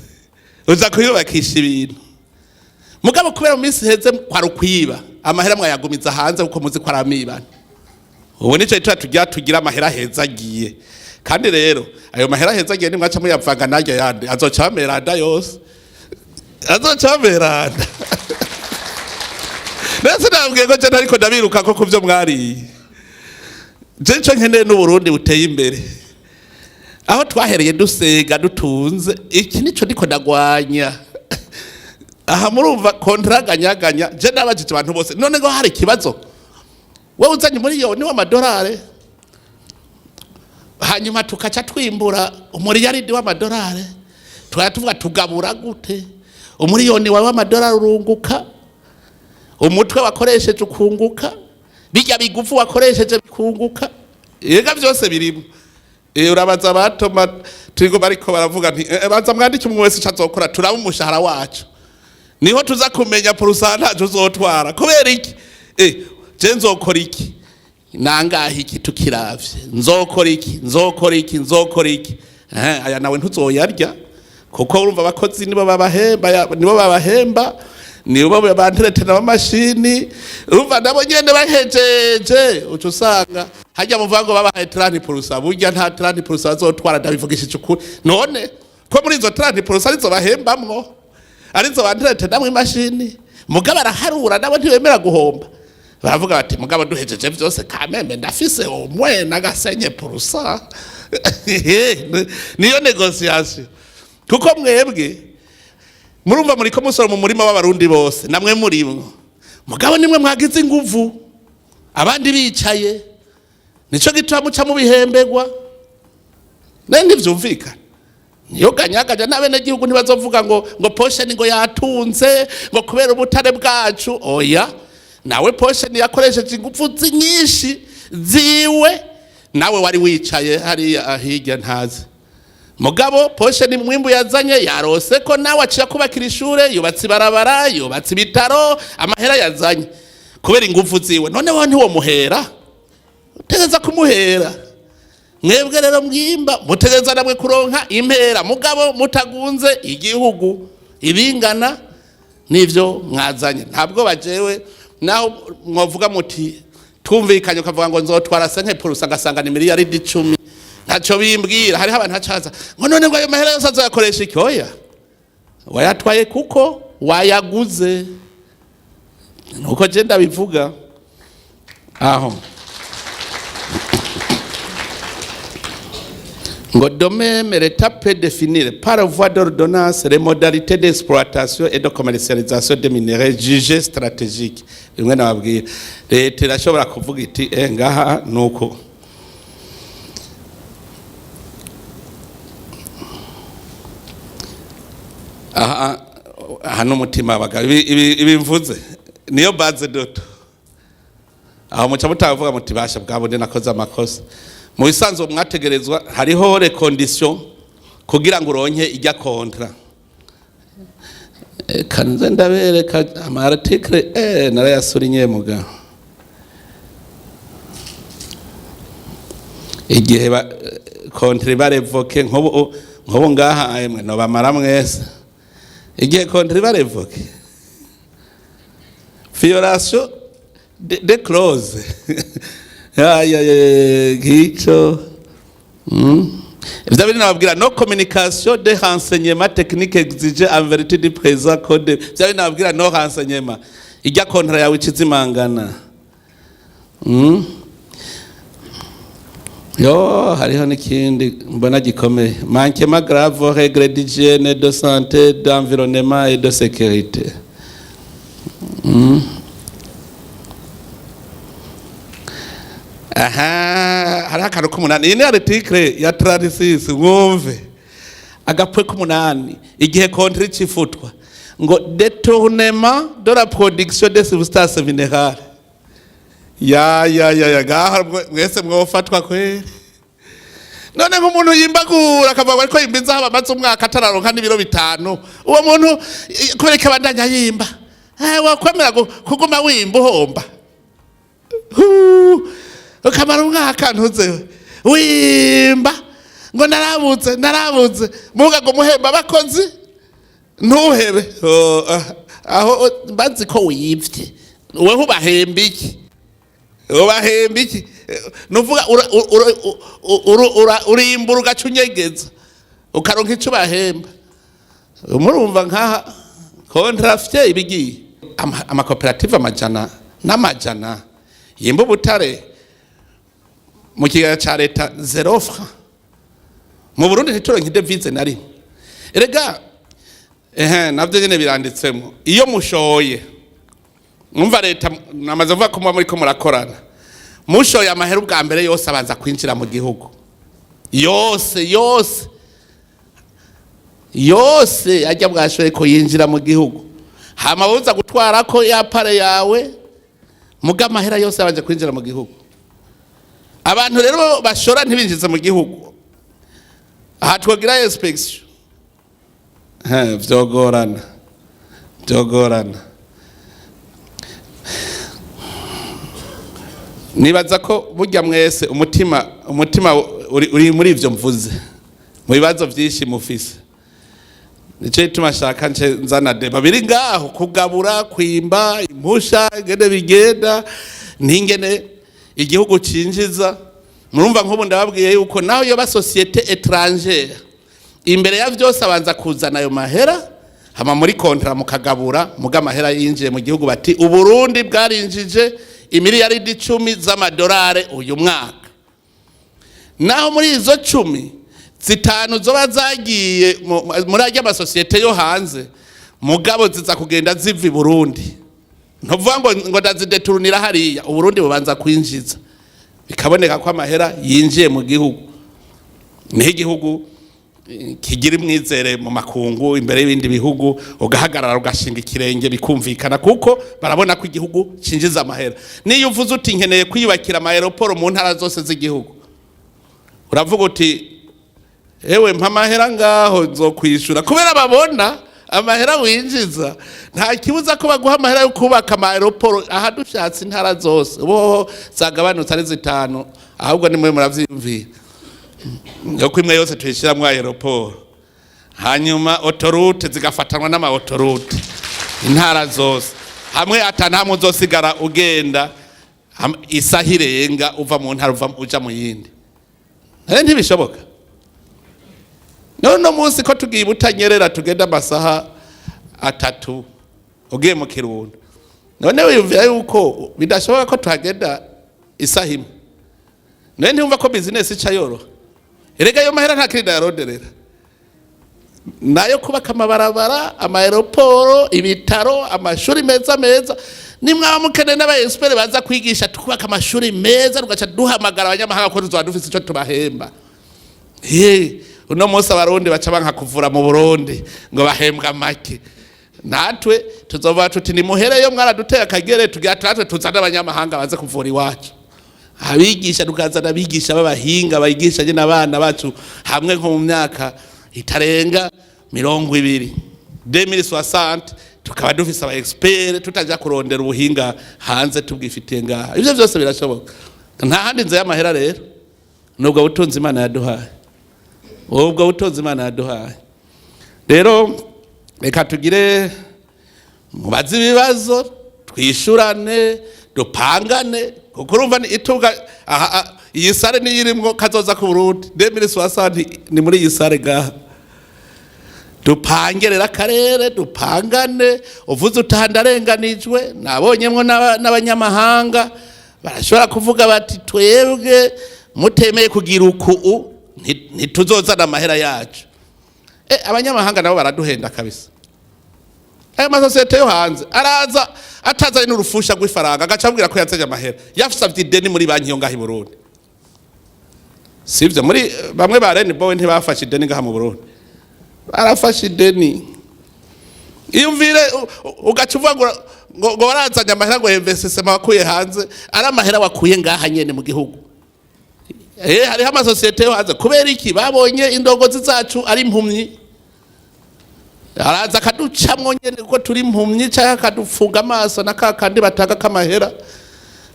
uza kuyubakisha ibintu. Mugabo kubera mu minsi iheze kwari ukwiba amahera, mwayagumiza hanze kuko muzi ko ari amibano. Ubu nico gituma tugira amahera heza agiye. Kandi rero ayo mahera heza agiye, nimwaca muyavanga n'aryo yandi, azoca ameranda yose, azoca ameranda. Ndetse nabwiye ko je ntariko ndabiruka ko kuvyo mwariye. Je ico nkeneye n'Uburundi buteye imbere, aho twahereye dusega dutunze. Iki nico ndiko ndagwanya aha. Murumva contrat gagnant-gagnant. Je nabajije abantu bose: none ngo hari ikibazo, wowe uzanye miliyoni w'amadolari, hanyuma tukaca twimbura umuriyaridi w'amadolari, tukaba tuvuga tugabura gute? Umuriyoni wawe w'amadolari urunguka, umutwe wakoresheje ukunguka, bijya bigufu wakoresheje bikunguka, yega byose birimo. Urabaza abatoma turiko bariko baravuga nti: "Baza mwandike umwe wese ico azokora, turaba umushahara wacu, niho tuza kumenya pourcentage uzotwara." Kubera iki? Je nzokora iki, nangahe iki, tukiravye nzokora iki, nzokora iki, nzokora iki. Aya nawe ntuzoyarya, kuko urumva abakozi nibo babahemba, nibo babahemba, nibo banteretena b'amashini. Urumva nabo nyene bahejeje, uca usanga hajya muvuga ngo babahaye 30%. Burya nta 30% bazotwara, ndabivugishije ukuri. None ko muri izo 30% arizo bahembamwo, arizo banteretenamwo imashini? Mugabo araharura, nabo ntibemera guhomba. Baravuga bati: "Mugabo duhejeje vyose, kameme ndafise umwe n'agasenye pour cent." Niyo négociation, kuko mwebwe murumva muriko musora mu murima w'Abarundi bose, namwe murimwo. Mugabo nimwe mwagize inguvu, abandi bicaye. Nico gituma muca mubihemberwa. Naye ntivyumvikana, niyo gagnant-gagnant. N'abenegihugu ntibazovuga ngo posheni ngo yatunze ngo kubera ubutare bwacu. Oya, nawe posheni yakoresheje ingufu nyinshi ziwe, nawe wari wicaye hariya hirya ntazi. Mugabo posheni mwimbu yazanye yarose ko nawe aciye kubakira ishure, yubatse ibarabara, yubatse ibitaro, amahera yazanye kubera ingufu ziwe. None wowe ntiwomuhera? Utegeza kumuhera. Mwebwe rero mwimba, mutegeza namwe kuronka impera, mugabo mutagunze igihugu, ibingana n'ivyo mwazanye. Ntabwo bajewe naho mwavuga muti twumvikanye, ukavuga ngo nzotwara 5%, ngasanga ni miliyaridi 10, ntacyo bimbwira. Hariho abantu hacaza ngo none ngo ayo mahera yose azoyakoresha iki? Oya, wayatwaye kuko wayaguze. Nuko je ndabivuga aho ngo: "De même, l'État peut définir par voie d'ordonnance les modalités d'exploitation et de commercialisation des minerais jugés stratégiques." Bimwe nababwira, leta irashobora kuvuga iti: "Ngaha nuko." Aha aha n'umutima abagabo, ibi mvuze niyo base doto. Aho muca mutavuga muti: "Basha bwabo nakoze amakosa." Mu bisanzwe mwategerezwa, hariho les conditions kugira ngo uronke ijya contrat. Kanze ndabereka ama article, narayasurinye. Muga igihe ba contrat ba révoqué, nk'ubu ngaha emwe no bamara mwese, igihe contrat ba révoqué, violation de clause ya ngico. Ivyo biri nababwira: non communication de renseignement technique exigé en vertu du présent code. Ivyo biri nababwira, non renseignement, ijya contrat yawe icizimangana. Yo, hariho n'ikindi mbona gikomeye: manquement grave aux règles d'hygiène, de santé, d'environnement et de sécurité. Aha hariho akantu k'umunani. Iyi ni article ya 36. Mwumve Agapwe k'umunani, igihe contrat icifutwa, ngo détournement de la production des substances minérales. Ya ya ya ya, ngaha mwese mwofatwa kweri. None nk'umuntu yimbagura akavuga ngo ariko yimba inzahabu, amaze umwaka atararonka n'ibiro 5, uwo muntu kubera ko abandanya yimba, wakwemera kuguma wimba uhomba? Huu, ukamara umwaka ntuze wimba ngo narabuze, narabuze, muga ngo muhemba abakozi ntuhebe. Oh, aho bazi ko wivye, weho ubahemba iki? Ubahemba iki? Nuvuga urimbura ugaca unyegeza ukaronka ico ubahemba. Murumva nkaha contrat ibigiye amakoperative amajana n'amajana yimba ubutare mu kigega ca leta, zéro franc. Mu Burundi ntituronke i devise na rimwe. Erega ehe, navyo nyene biranditsemo. Iyo mushoye, mwumva leta namaze kuvuga ko muba muriko murakorana, mushoye amahera ubwa mbere yose abanza kwinjira mu gihugu yose yose yose, ajya bwashoye ko yinjira mu gihugu, hama buza gutwara ko ya part yawe, muga amahera yose yabanje kwinjira mu gihugu. Abantu rero bashora ntibinjize mu gihugu, aha twogira inspection. Vyogorana, vyogorana. Nibaza ko burya mwese umutima uri muri ivyo mvuze, mu bibazo vyinshi mufise. Nico gituma nshaka nce nzana débat biri ngaho: kugabura, kwimba, impusha, ingene bigenda n'ingene igihugu cinjiza. Murumva nk'ubu ndababwiye yuko naho yoba société étrangère, imbere ya vyose abanza kuzana ayo mahera, hama muri contrat mukagabura, muga amahera yinjiye mu gihugu. Bati Uburundi bwarinjije imiliyaridi 10 z'amadolari uyu mwaka, naho muri izo 10, 5 zoba zagiye muri arya masosiyete yo hanze, mugabo ziza kugenda ziva i Burundi. Ntuvuga ngo ndazideturunira hariya. Uburundi bubanza kwinjiza, bikaboneka ko amahera yinjiye mu gihugu, niho igihugu kigira imwizere mu makungu imbere y'ibindi bihugu, ugahagarara ugashinga ikirenge bikumvikana, kuko barabona ko igihugu cinjiza amahera. Niyo uvuze uti nkeneye kwiyubakira ama aéroport mu ntara zose z'igihugu, uravuga uti ewe mpa amahera ngaho nzokwishura, kubera babona amahera winjiza. Nta kibuza ko baguha amahera yo kubaka ama aéroport aha dushatse intara zose. Ubu zagabanutse ari 5, ahubwo nimwe muravyiyumvira yuko imwe yose tuyishiramwo aéroport, hanyuma autoroute zigafatanwa n'ama autoroute intara zose hamwe, ata ntamwe uzosigara ugenda isaha irenga uva mu ntara uva uja mu yindi. Ntibishoboka. None uno munsi ko tugiye Butanyerera tugenda amasaha 3 ugiye mu Kirundo, none wiyumvira yuko bidashoboka ko tuhagenda isaha imwe? None ntiwumva ko business ica yoroha? Erega ayo mahera nta kindi yaronderera, nayo kubaka amabarabara, ama aéroport, ibitaro, amashuri meza meza. Nimwaba mukeneye n'aba experts baza kwigisha, tukubaka amashuri meza, tugaca duhamagara abanyamahanga ko tuzoba dufise ico tubahemba. Ye, uno munsi Abarundi baca banka kuvura mu Burundi ngo bahembwa make. Natwe tuzovuga tuti nimuhereyo, mwaraduteye akagere, tugira natwe tuzane abanyamahanga baze kuvura iwacu, abigisha, tukazana abigisha b'abahinga bigisha nyine abana bacu hamwe, nko mu myaka itarenga 20, 2060, tukaba dufise aba expert, tutaja kurondera ubuhinga hanze, tubwifitiye ngaha. Ivyo vyose birashoboka. Nta handi nzu y'amahera rero, nubwo butunzi Imana yaduhaye, ubwo butunzi Imana yaduhaye. Rero reka tugire mubaze ibibazo, twishurane, dupangane, kuko urumva ni itunga aha. Iyi salle niyo irimwo kazoza ku Burundi 2060, ni muri iyi salle ngaha. Dupange rero akarere, dupangane. Uvuze utaha ndarenganijwe, nabonyemwo n'abanyamahanga barashobora kuvuga bati twebwe mutemeye kugira uku ntituzozana amahera yacu. Abanyamahanga nabo baraduhenda kabisa. Ayo masosiyete yo hanze araza atazanye n'urufusha rw'ifaranga, agaca abwira ko yazanye amahera, yasavye ideni muri banki yo ngaha i Burundi. Sivyo? Muri bamwe ba Rainbow ntibafashe ideni ngaha mu Burundi. Barafashe ideni. Iyumvire ugaca uvuga ngo warazanye amahera, ngo investissement wakuye hanze, ari amahera wakuye ngaha nyene mu gihugu. Hariho amasosiyete yo hanze. Kubera iki? Babonye indongozi zacu ari impumyi. Araza akaducamwo nyene kuko turi impumyi, canke akadufunga amaso na ka kandi batanga k'amahera,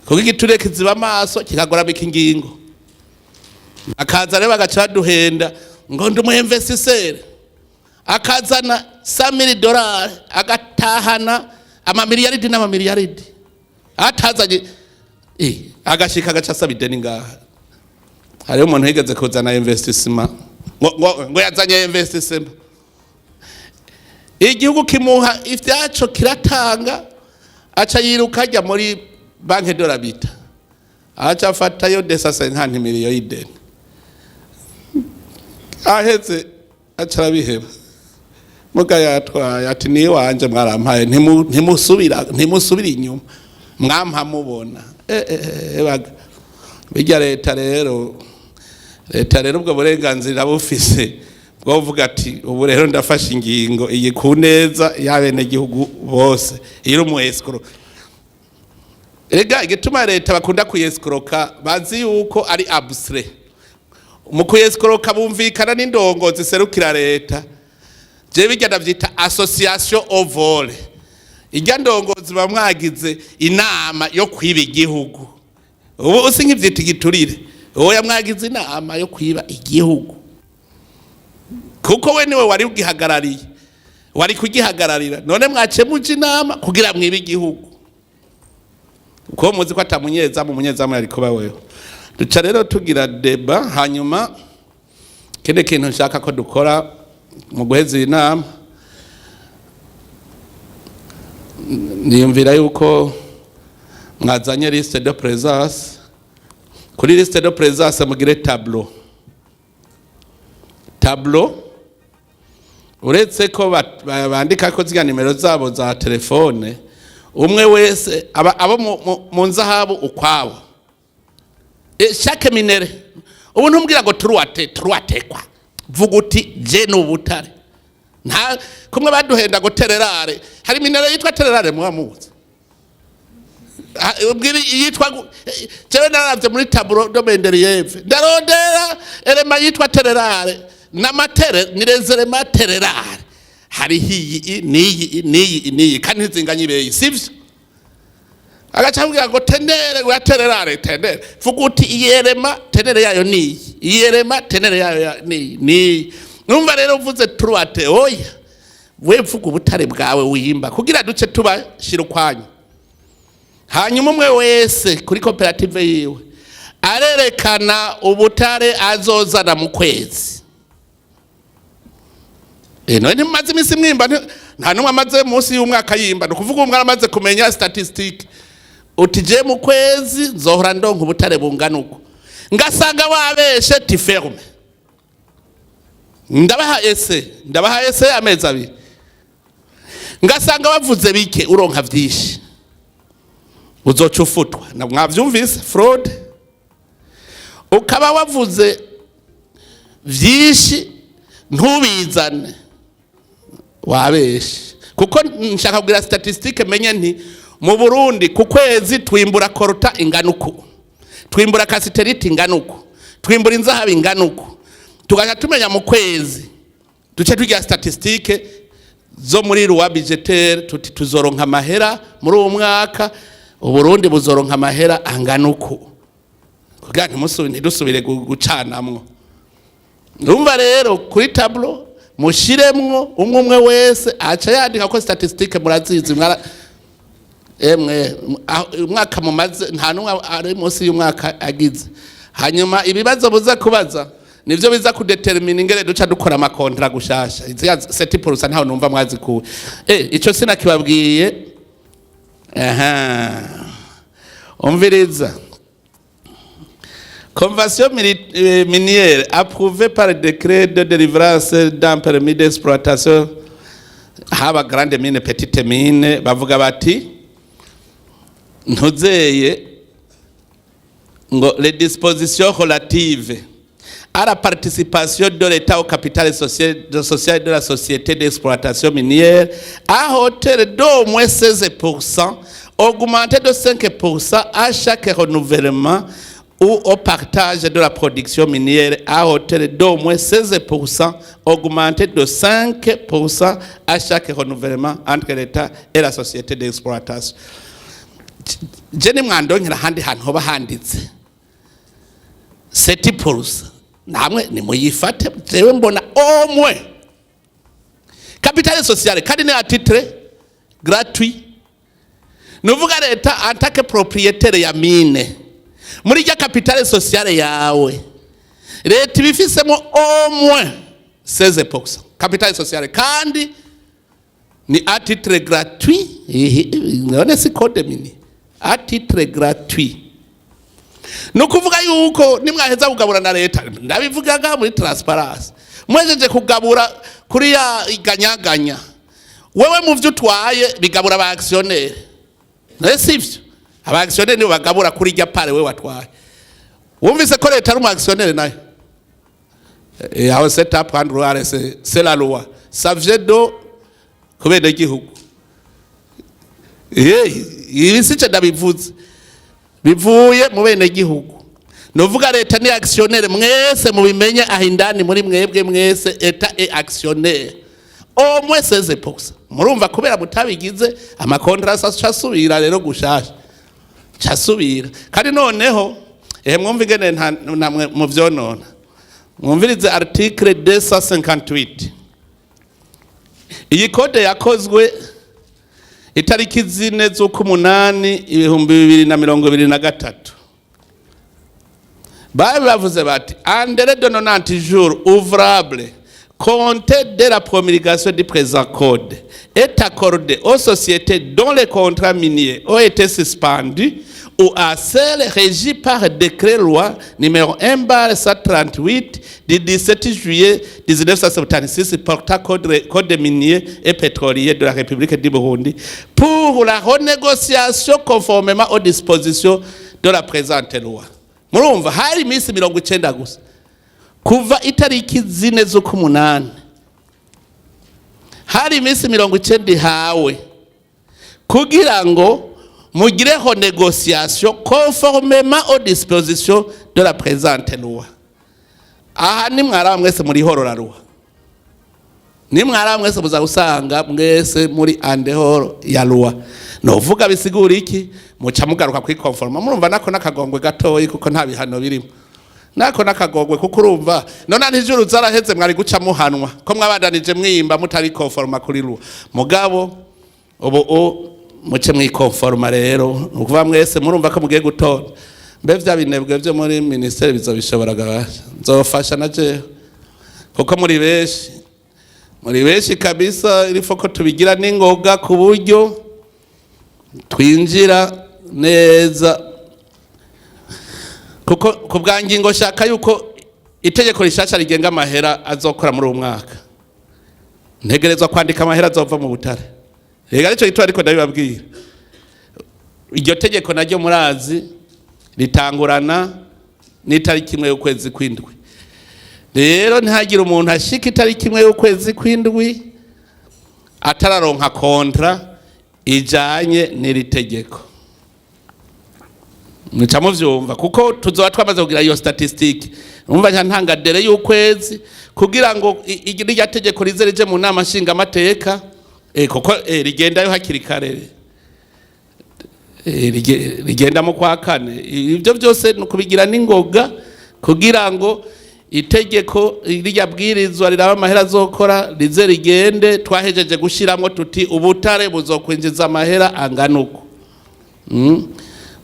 kuko igiturire kiziba amaso, kikagorabika ingingo. Akaza rero bagaca baduhenda ngo ndi umu investisseur, akazana 100 000 dolari, agatahana amamiliyaridi n'amamiliyaridi atazanye. Agashika agaca asaba ideni ngaha. Hariho umuntu yigeze kuzana investissement, ngo yazanye investissement, igihugu kimuha ivyaco kiratanga, aca yiruka ajya muri Banque de l'Habitat, aca afatayo 250 millions y'ideni. Aheze aca arabiheba, muga yatwaye ati: "Ni wanje, mwarampaye, ntimusubira, ntimusubira inyuma, mwampa mubona." Baga bijya leta rero, leta rero ubwo burenganzira bufise bwo kuvuga ati: "Ubu rero ndafashe ingingo iyi ku neza y'abenegihugu bose." Iyo uri umu escroc, rega igituma leta bakunda kuyescroka, bazi yuko ari abusire mu kuyescroka, bumvikana n'indongo ziserukira leta. Je bijya ndavyita association au vol. Irya ndongozi bamwagize inama yo kwiba igihugu. Ubu usi nk'ivyita igiturire, uwo yamwagize inama yo kwiba igihugu, kuko we niwe wari ugihagarariye, wari kugihagararira. None mwace muje inama kugira mwibe igihugu, kuko muzi ko atamunyezamu, umunyezamu yari kuba wewe. Duca rero tugira débat. Hanyuma ikindi kintu nshaka ko dukora mu guheza iyi nama, niyumvira yuko mwazanye liste de présence. Kuri liste de présence mugire tableau. Tableau, uretse ko bandika ko ziriya nimero zabo za telefone, umwe wese abo mu nzahabu ukwabo. Chaque minerai. Ubu ntumbwira ngo turuwate turuwatekwa, vuga uti: "Je ni ubutare." Nta kumwe baduhenda ngo terres rares. Hari minerai yitwa terres rares muba muzi? Ubwira yitwa jewe naravye muri tableau de Mendeleïev, ndarondera élément yitwa terres rares, n'amatere ni les éléments terres rares. Hariho iyi, n'iyi, n'iyi, n'iyi, kandi ntizinganye ibeyi, sivyo? Agaca ambwira ngo teneur wa terres rares, teneur. Vuga uti: "Iyi élément teneur yayo niyi, iyi élément teneur yayo niyi, niyi." Numva rero uvuze turuwate, oya, we vuga ubutare bwawe wimba, kugira duce tubashira ukwanyu. Hanyuma umwe wese kuri koperative yiwe arerekana ubutare azozana mu kwezi. None ntimumaze iminsi mwimba? Nta n'umwe amaze munsi y'umwaka yimba. Ni ukuvuga umwe amaze kumenya statistique, uti: "Je mu kwezi nzohora ndonka ubutare bungana uko." Ngasanga wabeshe, tu fermes. Ndabaha essai, ndabaha essai amezi 2. Ngasanga bavuze bike, uronka vyinshi, uzoca ufutwa. Na mwavyumvise, fraude. Ukaba wavuze vyinshi ntubizane, wabeshe. Kuko nshaka kugira statistique, menye nti mu Burundi ku kwezi twimbura coltan ingana uku, twimbura cassitérite ingana uku, twimbura inzahabu ingana uku. Tugaca tumenya mu kwezi, duce tugira statistique zo muri loi budgétaire, tuti tuzoronka amahera muri uwo mwaka, Uburundi buzoronka amahera angana uku, kugira ntidusubire gucanamwo. Ndumva rero kuri tableau mushiremwo umwe umwe wese aca yandika ko statistique murazizi mwara emwe umwaka mumaze, nta n'umwe ari munsi y'umwaka agize. Hanyuma ibibazo buza kubaza nivyo biza kudetermina ingene duca dukora ama contrats gushasha. Iziya 7% ntaho numva mwazikuye. Ico sinakibabwiye. Aha, umviriza: Convention minière approuvée par décret de délivrance d'un permis d'exploitation, haba grande mine, petite mine, bavuga bati ntuzeye ngo les dispositions relatives à la déclaration des À la participation de l'État au capital social de la société d'exploitation minière à hauteur d'au moins 16%, augmenté de 5% à chaque renouvellement, ou au partage de la production minière à hauteur d'au moins 16%, augmenté de 5% à chaque renouvellement entre l'État et la société d'exploitation. Je nimwandonkera ahandi hantu hoba handitse 7%, namwe nimuyifate. Jewe mbona au moins capital social, kandi ni à titre gratuit. Nuvuga leta en tant que propriétaire ya mine, muri rya capital social yawe leta ibifisemo au moins 16% capital social, kandi ni à titre gratuit. None si code minier? À titre gratuit, ni ukuvuga yuko nimwaheza kugabura na leta, ndabivugaga muri transparence, mwejeje kugabura kuri ya iganyaganya, wewe mu byo utwaye bigabura aba actionnaire. Nawe sivyo? Aba actionnaire nibo bagabura kuri irya part wewe watwaye. Wumvise ko leta ari umu actionnaire nayo? Aho c'est à prendre, c'est la loi, ça vient de kubera igihugu. Ibi sice ndabivuze, bivuye mu bene gihugu. Nuvuga leta ni actionnaire, mwese mubimenye aho indani muri mwebwe mwese, État est actionnaire au moins 16%. Murumva kubera mutabigize, ama contrats asubira rero gushasha casubira. Kandi noneho ehe, mwumva ingene namwe muvyonona. Mwumvirize article 258. Iyi code yakozwe itariki 4 z'ukumunani 2023. Bari bavuze bati: "Un délai de 90 jours ouvrables compté de la promulgation du présent code est accordé aux sociétés dont les contrats miniers ont été suspendus ou à celles régies par décret-loi numéro 1/138 du 17 juillet 1976 portant code minier et pétrolier de la République du Burundi pour la renégociation conformément aux dispositions de la présente loi." Murumva, hari iminsi 90 gusa kuva itariki 4 z'ukumunani. Hari iminsi 90 ihawe kugira ngo mugireho négociation conformément aux dispositions de la présente loi. Aha nimwaraba mwese muri horora loi, nimwaraba mwese muza gusanga mwese muri en dehors ya loi. Novuga bisigura iki? Muca mugaruka kwi conforma. Murumva nako nakagongwe gatoyi, kuko nta bihano birimo. Nako nakagongwe, kuko urumva none ntijuru zaraheze, mwari guca muhanwa ko mwabandanije mwimba mutari conforma kuri loi. Mugabo ubu muce mwi conforma rero, ni ukuvuga mwese murumva ko mugiye gutora. Mbe vya binebwe vyo muri ministeri bizobishobora gabasha? Nzofasha na jewe, kuko muri benshi, muri benshi kabisa. Il faut ko tubigira n'ingoga ku buryo twinjira neza, kuko ku bwa ngingo shaka yuko itegeko rishasha rigenga amahera azokora muri uwo mwaka, ntegerezwa kwandika amahera azova mu butare. Rega nicyo gituma ariko ndabibabwira. Iryo tegeko naryo murazi ritangurana n'itariki 1 y'ukwezi kw'indwi. Rero ntihagire umuntu ashika itariki 1 y'ukwezi kw'indwi atararonka contrat ijanye n'iri tegeko. Muca muvyumva, kuko tuzoba twamaze kugira iyo statistique. Umva, nca ntanga délai y'ukwezi kugira ngo rirya tegeko rize rije mu nama nshingamateka, kuko rigendayo hakiri kare. Rigenda mu kwa kane. Ibyo byose ni ukubigira n'ingoga kugira ngo itegeko rirya bwirizwa riraba amahera azokora rize rigende twahejeje gushyiramo tuti ubutare buzokwinjiza amahera angana uko.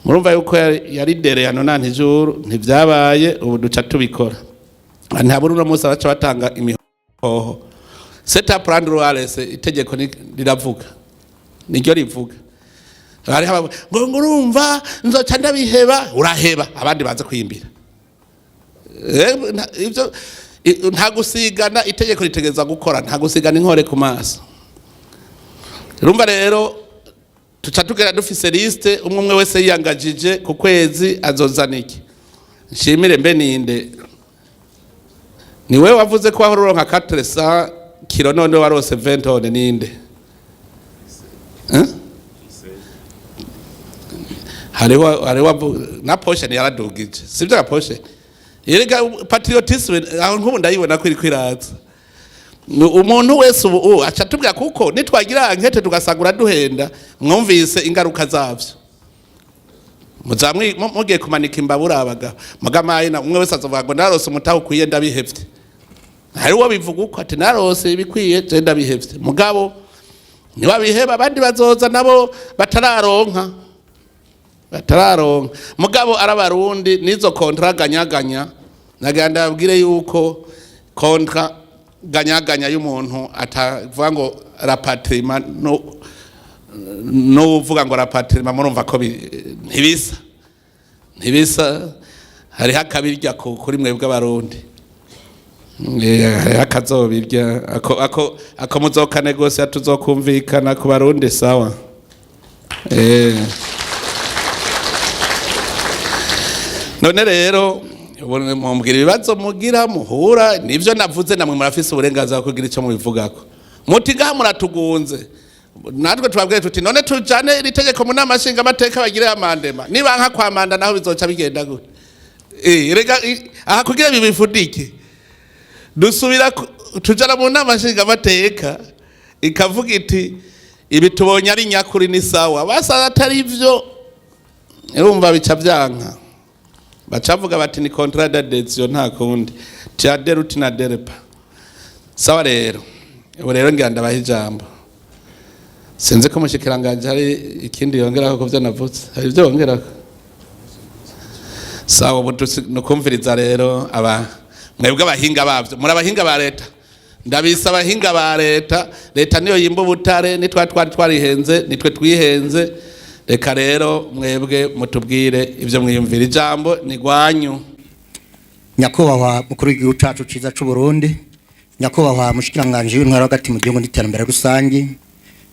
Murumva yuko yari délai ya 90 jours, ntivyabaye. Ubu duca tubikora, ntabura uno munsi abaca batanga imihoho. C'est à prendre wales, itegeko riravuga, niryo rivuga. Hariho abavuga ngo urumva nzoca ndabiheba. Uraheba abandi baze kwimbira. Ivyo nta gusigana, itegeko ritegereza gukora, nta gusigana inkore ku maso. Urumva rero tuca tugera dufise liste, umwe umwe wese yiyangajije ku kwezi azozana iki. Nshimire mbe ninde? Ni wewe wavuze ko wahora uronka 400 kilo, none warose 20 tonnes, ninde? Eh? Hariho na poche yaradugije, sivyo? Na poche yerega patriotisme aho nk'ubu ndayibona ko iriko iraza. Umuntu wese ubu aca tubwira, kuko nitwagira enquête tugasanga uraduhenda, mwumvise ingaruka zavyo. Muzamwi mugiye kumanika imbabura abagabo mugamaye na umwe wese azovuga ngo narose umutahe ukwiye, ndabihevye. Hari uwo bivuga uko ati narose ibikwiye, je ndabihevye. Mugabo niwabiheba, abandi bazoza nabo batararonka. Mugabo arabarundi nizo contrat gagnant-gagnant, nagira ndababwire yuko contrat gagnant-gagnant y'umuntu atavuga ngo rapatriement, no n'uvuga ngo rapatriement, murumva ko ntibisa. Hariho akabirya kuri mwebwe abarundi. Hariho akazobirya ako muzokanegosia, tuzokumvikana ku barundi. Sawa. None rero ubu mumbwira ibibazo mugira muhura nivyo navuze, namwe murafise uburenganzira bwo kugira ico mubivugako. Muti ngaha muratugunze, natwe tubabwire tuti none tujane iri tegeko mu nama nshingamateka bagire amendement, nibanka kwamanda naho bizoca bigenda gute? Rega aha kugira bibifudike dusubira tujana mu nama nshingamateka, ikavuga iti ibi tubonye ari nyakuri, ni sawa. Basanze atari ivyo, urumva bica vyanka, bacavuga bati ni contrat d'adhésion, nta kundi, tu adhères ou tu n'adhères pas. Sawa rero, ubu rero ngira ndabaha ijambo. Sinzi ko umushikiranganji hari ikindi yongerako ku vyo navuze. Hari ivyo yongerako? Sawa, ubu nukumviriza rero aba mwebwe abahinga bavyo, muri abahinga ba leta. Ndabisa abahinga ba leta. Leta niyo yimba ubutare, nitwa twari twarihenze, nitwe twihenze. Reka rero mwebwe mutubwire ivyo mwiyumvira, ijambo ni rwanyu. Nyakubahwa mukuru w'igihugu cacu ciza c'u Burundi, nyakubahwa mushikiranganje w'intwaro hagati mu gihugu n'iterambere rusangi,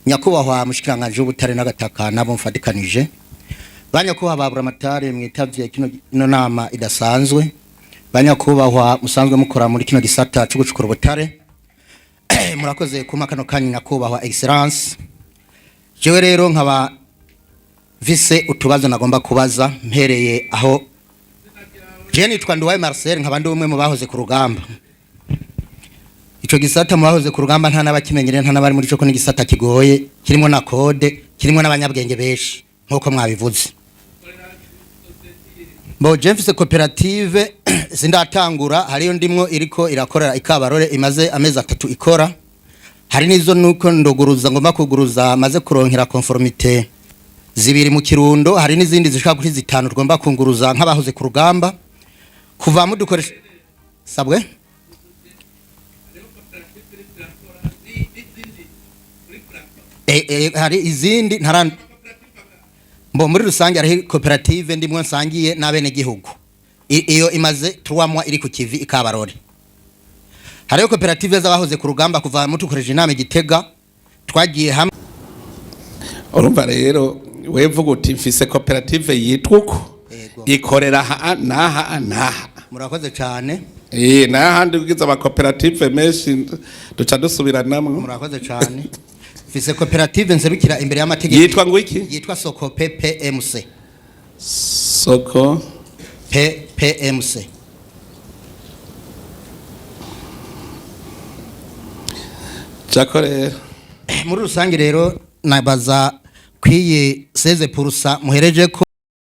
nyakubahwa mushikiranganje w'ubutare n'agataka nabo mfadikanije, ba nyakubahwa ba buramatari mwitavye kino ino nama idasanzwe, ba nyakubahwa musanzwe mukora muri kino gisata co gucukura ubutare, murakoze kumpa kano kanya. Nyakubahwa excellence, jewe rero nkaba mfise utubazo nagomba kubaza mpereye aho. Je nitwa Nduwaye Marcel, nkaba ndi umwe mu bahoze ku rugamba. Ico gisata mu bahoze ku rugamba nta n'abakimenyere, nta n'abari muri cyo, ko n'igisata kigoye, kirimo na code, kirimo n'abanyabwenge benshi nkuko mwabivuze. Bo je mfise koperative, sindatangura, hariyo ndimwo iriko irakorera ikabarore, imaze amezi 3 ikora. Hari nizo nuko ndoguruza, ngomba kuguruza, maze kuronkera conformité zibiri mu Kirundo. Hari n'izindi zishika kuri zitanu tugomba kunguruza nk'abahoze ku rugamba kuva mudukoresha sabwe. Hari izindi ntara mbo muri rusange hari koperative ndimwo nsangiye n'abene gihugu. Iyo imaze 3 mois iri ku kivi ikabarore. Hariyo koperative z'abahoze ku rugamba kuva mutukoresha inama i Gitega, twagiye hamwe. Urumva rero wevuga uti mfise koperative yitwa uko, Yego. ikorera aha n'aha n'aha. Murakoze cyane. N'ahandi ugize amakoperative menshi duca dusubiranamwo. Murakoze cyane. Mfise koperative nserukira imbere y'amategeko. Yitwa ngo iki? Yitwa Soko PPMC. Soko PPMC. Jako rero. Muri rusange rero nabaza kwiye 16% muhereje ko.